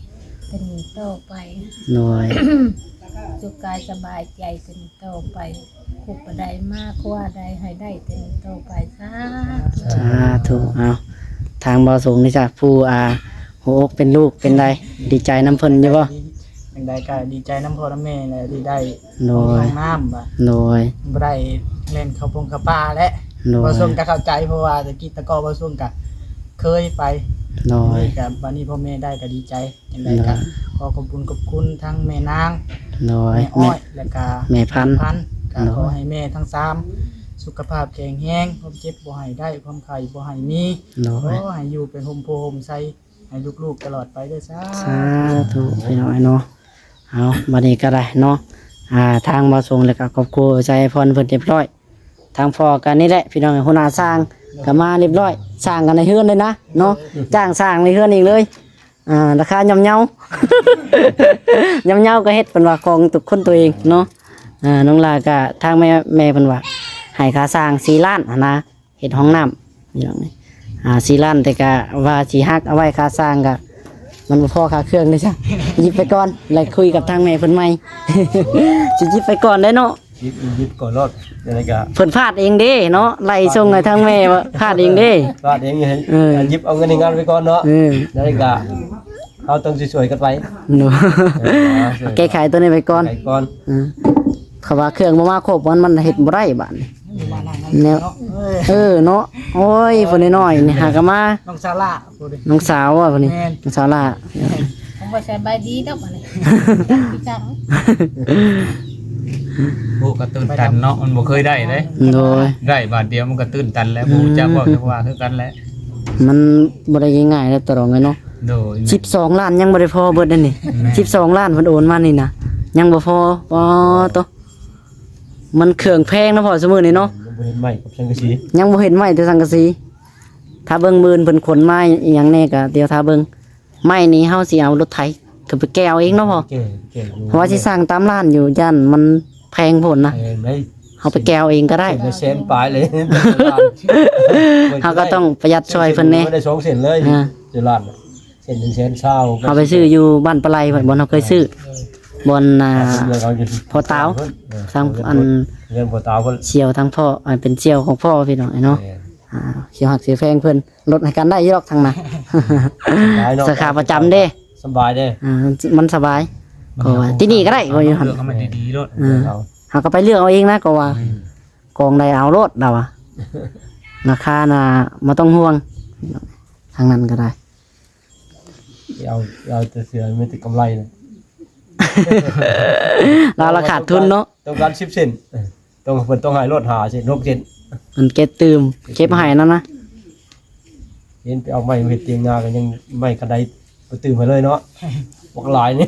ແຕ່ນີ້ຕໍ່ໄປ ໂດຍ ສຸກກາຍສະບາຍໃຈ ແຕ່ນີ້ຕໍ່ໄປ ຄຸກກະໄດ້ມາ ຄົວໃດໃຫ້ໄດ້ ແຕ່ນີ້ຕໍ່ໄປ ສາທຸ ສາທຸ ເອົາ ທາງບ່າວສົງນີ້ຈາກຜູ້ ອ່າ ຫົວອົກເປັນລູກເປັນໃດ ດີໃຈນຳເພິ່ນຢູ່ບໍ່? ຈັ່ງໃດກໍດີໃຈນຳພໍ່ນຳແມ່ແຫຼະ ທີ່ໄດ້ ໂດຍ ຫ້ອງນ້ຳ ໂດຍ ບໍ່ໄດ້ແລ່ນເຂົ້າປົງເຂົ້າປ່າແຫຼະ ໂດຍ ບ່າວສົງກໍເຂົ້າໃຈ ເພາະວ່າແຕ່ກີ້ແຕ່ກໍບ່າວສົງກໍເຄີຍໄປ ໂດຍ ນີ້ກໍບັດນີ້ພໍ່ແມ່ໄດ້ກໍດີໃຈ ຈັ່ງໃດກໍ ໂດຍ ຂໍຂອບຄຸນຂອບຄຸນທັງແມ່ນາງ ໂດຍ ແມ່ອ້ອຍ ແມ່ ແລ້ວກໍ ແມ່ພັນ ແມ່ພັນ ກໍ ໂດຍ ຂໍໃຫ້ແມ່ທັງສາມສຸຂະພາບແຂງແຮງ ຄວາມເຈັບບໍ່ໃຫ້ໄດ້ ຄວາມໄຂ້ບໍ່ໃຫ້ມີ ໂດຍ ຂໍໃຫ້ຢູ່ເປັນຮົ່ມໂພຮົ່ມໄຊ ໃຫ້ລູກໆຕະຫຼອດໄປເດີ ສາ ສາທຸ ພີ່ນ້ອງເນາະ ເອົາ ບັດນີ້ກໍໄດ້ເນາະ ອ່າ ທາງບ່າວສົງ ແລ້ວກໍຄອບຄົວໄຊຍະພອນເພິ່ນຮຽບຮ້ອຍ ທາງພໍ່ກໍນີ້ແຫຼະ ພີ່ນ້ອງ ຫົວໜ້າຊ່າງກໍມາຮຽບຮ້ອຍ ສ້າງກັນໃນເຮືອນເລີຍນະເນາະ ຈ້າງສ້າງໃນເຮືອນເອງເລີຍ ອ່າ ລາຄາຍ່ອມເຍົາ ຍ່ອມເຍົາກໍເຮັດ ເພິ່ນວ່າຂອງຕົວຄົນຕົວເອງເນາະ ອ່າ ນ້ອງຫຼ້າກໍທາງແມ່ ແມ່ເພິ່ນວ່າໃຫ້ຄ່າສ້າງສີ່ລ້ານຫັ້ນນະ ເຮັດຫ້ອງນ້ຳ ພີ່ນ້ອງ ອ່າ ສີ່ລ້ານ ແຕ່ກະວ່າຊິຫັກເອົາໄວ້ຄ່າສ້າງກະ ມັນບໍ່ພໍຄ່າເຄື່ອງເດ້ຊະ ຢິບໄປກ່ອນ ແລ້ວຄຸຍກັບທາງແມ່ເພິ່ນໃໝ່ ຊິຢິບໄປກ່ອນເດ້ເນາະ ຢິບ ຢິບກ່ອນໂລດ ຈັ່ງໃດກະ ເພິ່ນພາດເອງເດ້ເນາະ ໄລ່ສົ່ງໃຫ້ທາງແມ່ວ່າພາດເອງເດ້ ພາດເອງ ເອີ ຍິບເອົາເງິນໃຫ້ງານໄປກ່ອນເນາະ ເອີ ແລ້ວກະ ເຮົາຕ້ອງຊ່ວຍໆກັນໄປ ໂດຍ ເອີ ແກ້ໄຂຕົວນີ້ໄປກ່ອນ ໄປກ່ອນ ເອີ ເຂົາວ່າເຄື່ອງບໍ່ມາຄົບ ມັນ ມັນເຮັດບໍ່ໄດ້ບາດນີ້ ແນວ ເອີ ເນາະ ໂອ້ຍ ຜູ້ນ້ອຍໆນີ້ຫາກໍມາ ນ້ອງສາລາ ຜູ້ນີ້ ນ້ອງສາວວ່າຜູ້ນີ້ ແມ່ນ ນ້ອງສາວຫຼ້າ ແມ່ນ ຜົມວ່າສະບາຍດີດອກອັນນີ້ ຈັກຄືຫຍັງ ໂອ້ ກໍຕື່ນຕັນເນາະ ມັນບໍ່ເຄີຍໄດ້ເດ້ ໂດຍ ໄດ້ບາດດຽວມັນກໍຕື່ນຕັນແລ້ວ ອືມ ບໍ່ຮູ້ຈັກເວົ້າຈັກວ່າຄືກັນແຫຼະ ມັນບໍ່ໄດ້ງ່າຍໆເດ້ ຕະຫຼອງເອີຍເນາະ ໂດຍ ສິບສອງລ້ານຍັງບໍ່ໄດ້ພໍເບິດເດ້ນີ້ ແມ່ນ ສິບສອງລ້ານເພິ່ນໂອນມານີ້ນະ ຍັງບໍ່ພໍ ປໍໂຕ ມັນເຄື່ອງແພງເນາະພໍ່ ຊຸມື້ນີ້ເນາະ ຍັງບໍ່ເຫັນໄມ້ກັບສັງກະສີ ຍັງບໍ່ເຫັນໄມ້ແຕ່ສັງກະສີ ຖ້າເບິ່ງມື້ອື່ນເພິ່ນຂົນມາອີ່ຫຍັງແດ່ກໍດຽວຖ້າເບິ່ງ ໄມ້ນີ້ເຮົາຊິເອົາລົດໄຖຂຶ້ນໄປແກ່ເອົາເອງເນາະພໍ່ ແກ່ ແກ່ຢູ່ ເພາະວ່າຊິສ້າງຕາມລ້ານຢູ່ ຢ້ານມັນແພງໂພດນະ ແພງເດ້ ເຮົາໄປແກ່ເອົາເອງກໍໄດ້ ເສັ້ນລະແສນປາຍເລີຍ ເຮົາກໍຕ້ອງປະຢັດຊ່ອຍເພິ່ນແດ່ ເສັ້ນໜຶ່ງໄດ້ສອງເສັ້ນເລີຍ ອ່າ ຢູ່ລ້ານ ເສັ້ນໜຶ່ງແສນຊາວ ເຮົາໄປຊື້ຢູ່ບ້ານປາໄລພຸ້ນ ບ່ອນເຮົາເຄີຍຊື້ ບ່ອນ ອ່າ ພໍ່ຕາວ ເອີ ທາງອັນ ເຮືອນພໍ່ຕາວເພິ່ນ ສ່ຽວທາງພໍ່ ອັນເປັນສ່ຽວຂອງພໍ່ພີ່ນ້ອງເນາະ ແມ່ນ ອ່າ ສ່ຽວຮັກສ່ຽວແພງເພິ່ນ ລົດໃຫ້ກັນໄດ້ຢູ່ດອກທາງນັ້ນ ສາຂາປະຈຳເດ້ ສະບາຍເດ້ ອ່າ ມັນສະບາຍ ເພາະວ່າທີ່ນີ້ກໍໄດ້ ເຮົາເລືອກເອົາມັນດີໆໂລດ ເອີ ເຮົາກໍໄປເລືອກເອົາເອງນະ ກໍວ່າ ອືມ ກອງໃດເອົາໂລດລາວວ່າ ລາຄານະບໍ່ຕ້ອງຫ່ວງ ທາງນັ້ນກໍໄດ້ ເອົາ ເອົາແຕ່ເສືອມີແຕ່ກຳໄລນະ ລາວລະຂາດທຶນເນາະ ຕ້ອງການສິບເຊັນ ຕ້ອງ ເພິ່ນຕ້ອງໃຫ້ໂລດຫ້າເຊັນ ຫົກເຊັນ ເພິ່ນເກັບຕື່ມ ເກັບໃຫ້ນຳນະ ເຫັນໄປເອົາໄມ້ມາເຮັດຕຽງນາກໍຍັງໄມ້ຄັນໄດໄປຕື່ມໃຫ້ເລີຍເນາະ ບັກຫຼາຍນີ້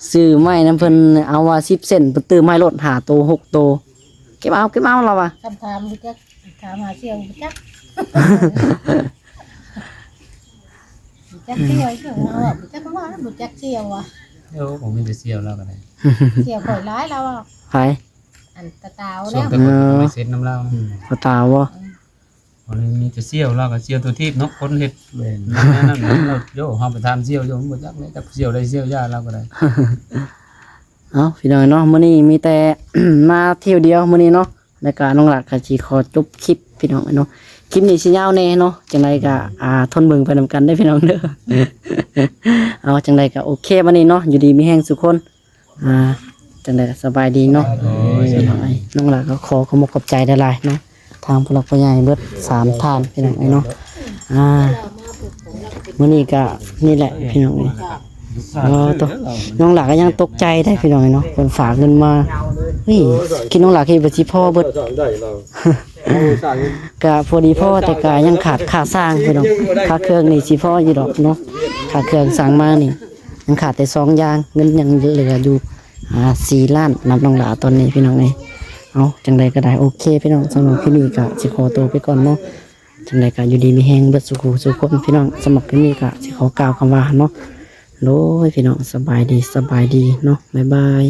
ຊື້ໄມ້ນຳເພິ່ນ ເອົາວ່າສິບເຊັນ ເພິ່ນຕື່ມໃຫ້ໂລດຫ້າໂຕ ຫົກໂຕ ເກັບເອົາ ເກັບເອົາ ລາວວ່າ. ຄຳຖາມບໍ່ຈັກ ຖາມຫາສ່ຽວບໍ່ຈັກ ບໍ່ຈັກສ່ຽວ ເຈົ້າວ່າບໍ່ຈັກວ່າ ບໍ່ຈັກສ່ຽວວ່າ. ໂອ້ ບໍ່ມີແຕ່ສ່ຽວລາວກໍໄດ້ ສ່ຽວຂ້ອຍຫຼາຍລາວວ່າ. ໃຜ? ອັນຕາຕາວ ຊ່ວງ ແລ້ວ ແຕ່ກ່ອນ ເອີ ໄປເຊັນນຳລາວ ອືມ ຕາຕາວບໍ່? ອືມ ບໍ່ໄດ້ມີແຕ່ສ່ຽວ ລາວກໍສ່ຽວຕົວທີບເນາະ ຄົນເຮັດ ແມ່ນ ແນວນັ້ນ ໂຍ ເຮົາໄປຖາມສ່ຽວຢູ່ ມັນບໍ່ຈັກເລີຍ ຈັກສ່ຽວໃດສ່ຽວຢາ ລາວກໍໄດ້. ເອົ້າ ພີ່ນ້ອງເນາະ ມື້ນີ້ມີແຕ່ ມາທ່ຽວດຽວມື້ນີ້ເນາະ ແລ້ວກໍນ້ອງຫຼ້າກໍຊິຂໍຈົບຄລິບ ພີ່ນ້ອງເນາະ ຄລິບນີ້ຊິຍາວແດ່ເນາະ ຈັ່ງໃດກໍ ອ່າ ທົນເບິ່ງໄປນຳກັນເດີ ພີ່ນ້ອງເດີ. ເອົາ ຈັ່ງໃດກໍໂອເຄ ບັດນີ້ເນາະ ຢູ່ດີມີແຮງສູ່ຄົນ ອ່າ ຈັ່ງໃດກໍສະບາຍດີເນາະ. ໂດຍ ນ້ອງຫຼ້າກໍຂໍຂອບອົກຂອບໃຈຫຼາຍໆເນາະ ທາງຜູ້ຫຼັກຜູ້ໃຫຍ່ເບິດສາມທ່ານ ພີ່ນ້ອງເອີຍເນາະ. ອ່າ ມື້ນີ້ກໍນີ້ແຫຼະ ພີ່ນ້ອງເອີຍ. ເອີ ໂຕ ນ້ອງຫຼ້າກໍຍັງຕົກໃຈໄດ໋ ພີ່ນ້ອງເອີຍເນາະ ເພິ່ນຝາກເງິນມາ. ເຮີ້ຍ ຄິດນ້ອງຫຼ້າຄິດວ່າຊິພໍເບິດ ກໍພໍດີພໍ ແຕ່ກໍຍັງຂາດຄ່າສ້າງ ພີ່ນ້ອງ ຄ່າເຄື່ອງນີ້ຊິພໍຢູ່ດອກເນາະ ຄ່າເຄື່ອງສັ່ງມານີ້ ຍັງຂາດແຕ່ສອງຢ່າງ ເງິນຍັງເຫຼືອຢູ່ ອ່າ ສີ່ລ້ານ ນຳນ້ອງຫຼ້າຕອນນີ້ ພີ່ນ້ອງເອີຍ. ເອົາ ຈັ່ງໃດກໍໄດ້ ໂອເຄ ພີ່ນ້ອງ ສຳລັບຄລິບນີ້ກໍຊິຂໍຕົວໄປກ່ອນເນາະ. ຈັ່ງໃດກໍຢູ່ດີມີແຮງເບິດສູ່ຄູ່ສູ່ຄົນ ພີ່ນ້ອງ. ສຳລັບຄລິບນີ້ກໍຊິຂໍກ່າວຄຳວ່າເນາະ ໂດຍ ພີ່ນ້ອງ ສະບາຍດີ ສະບາຍດີເນາະ ບາຍບາຍ.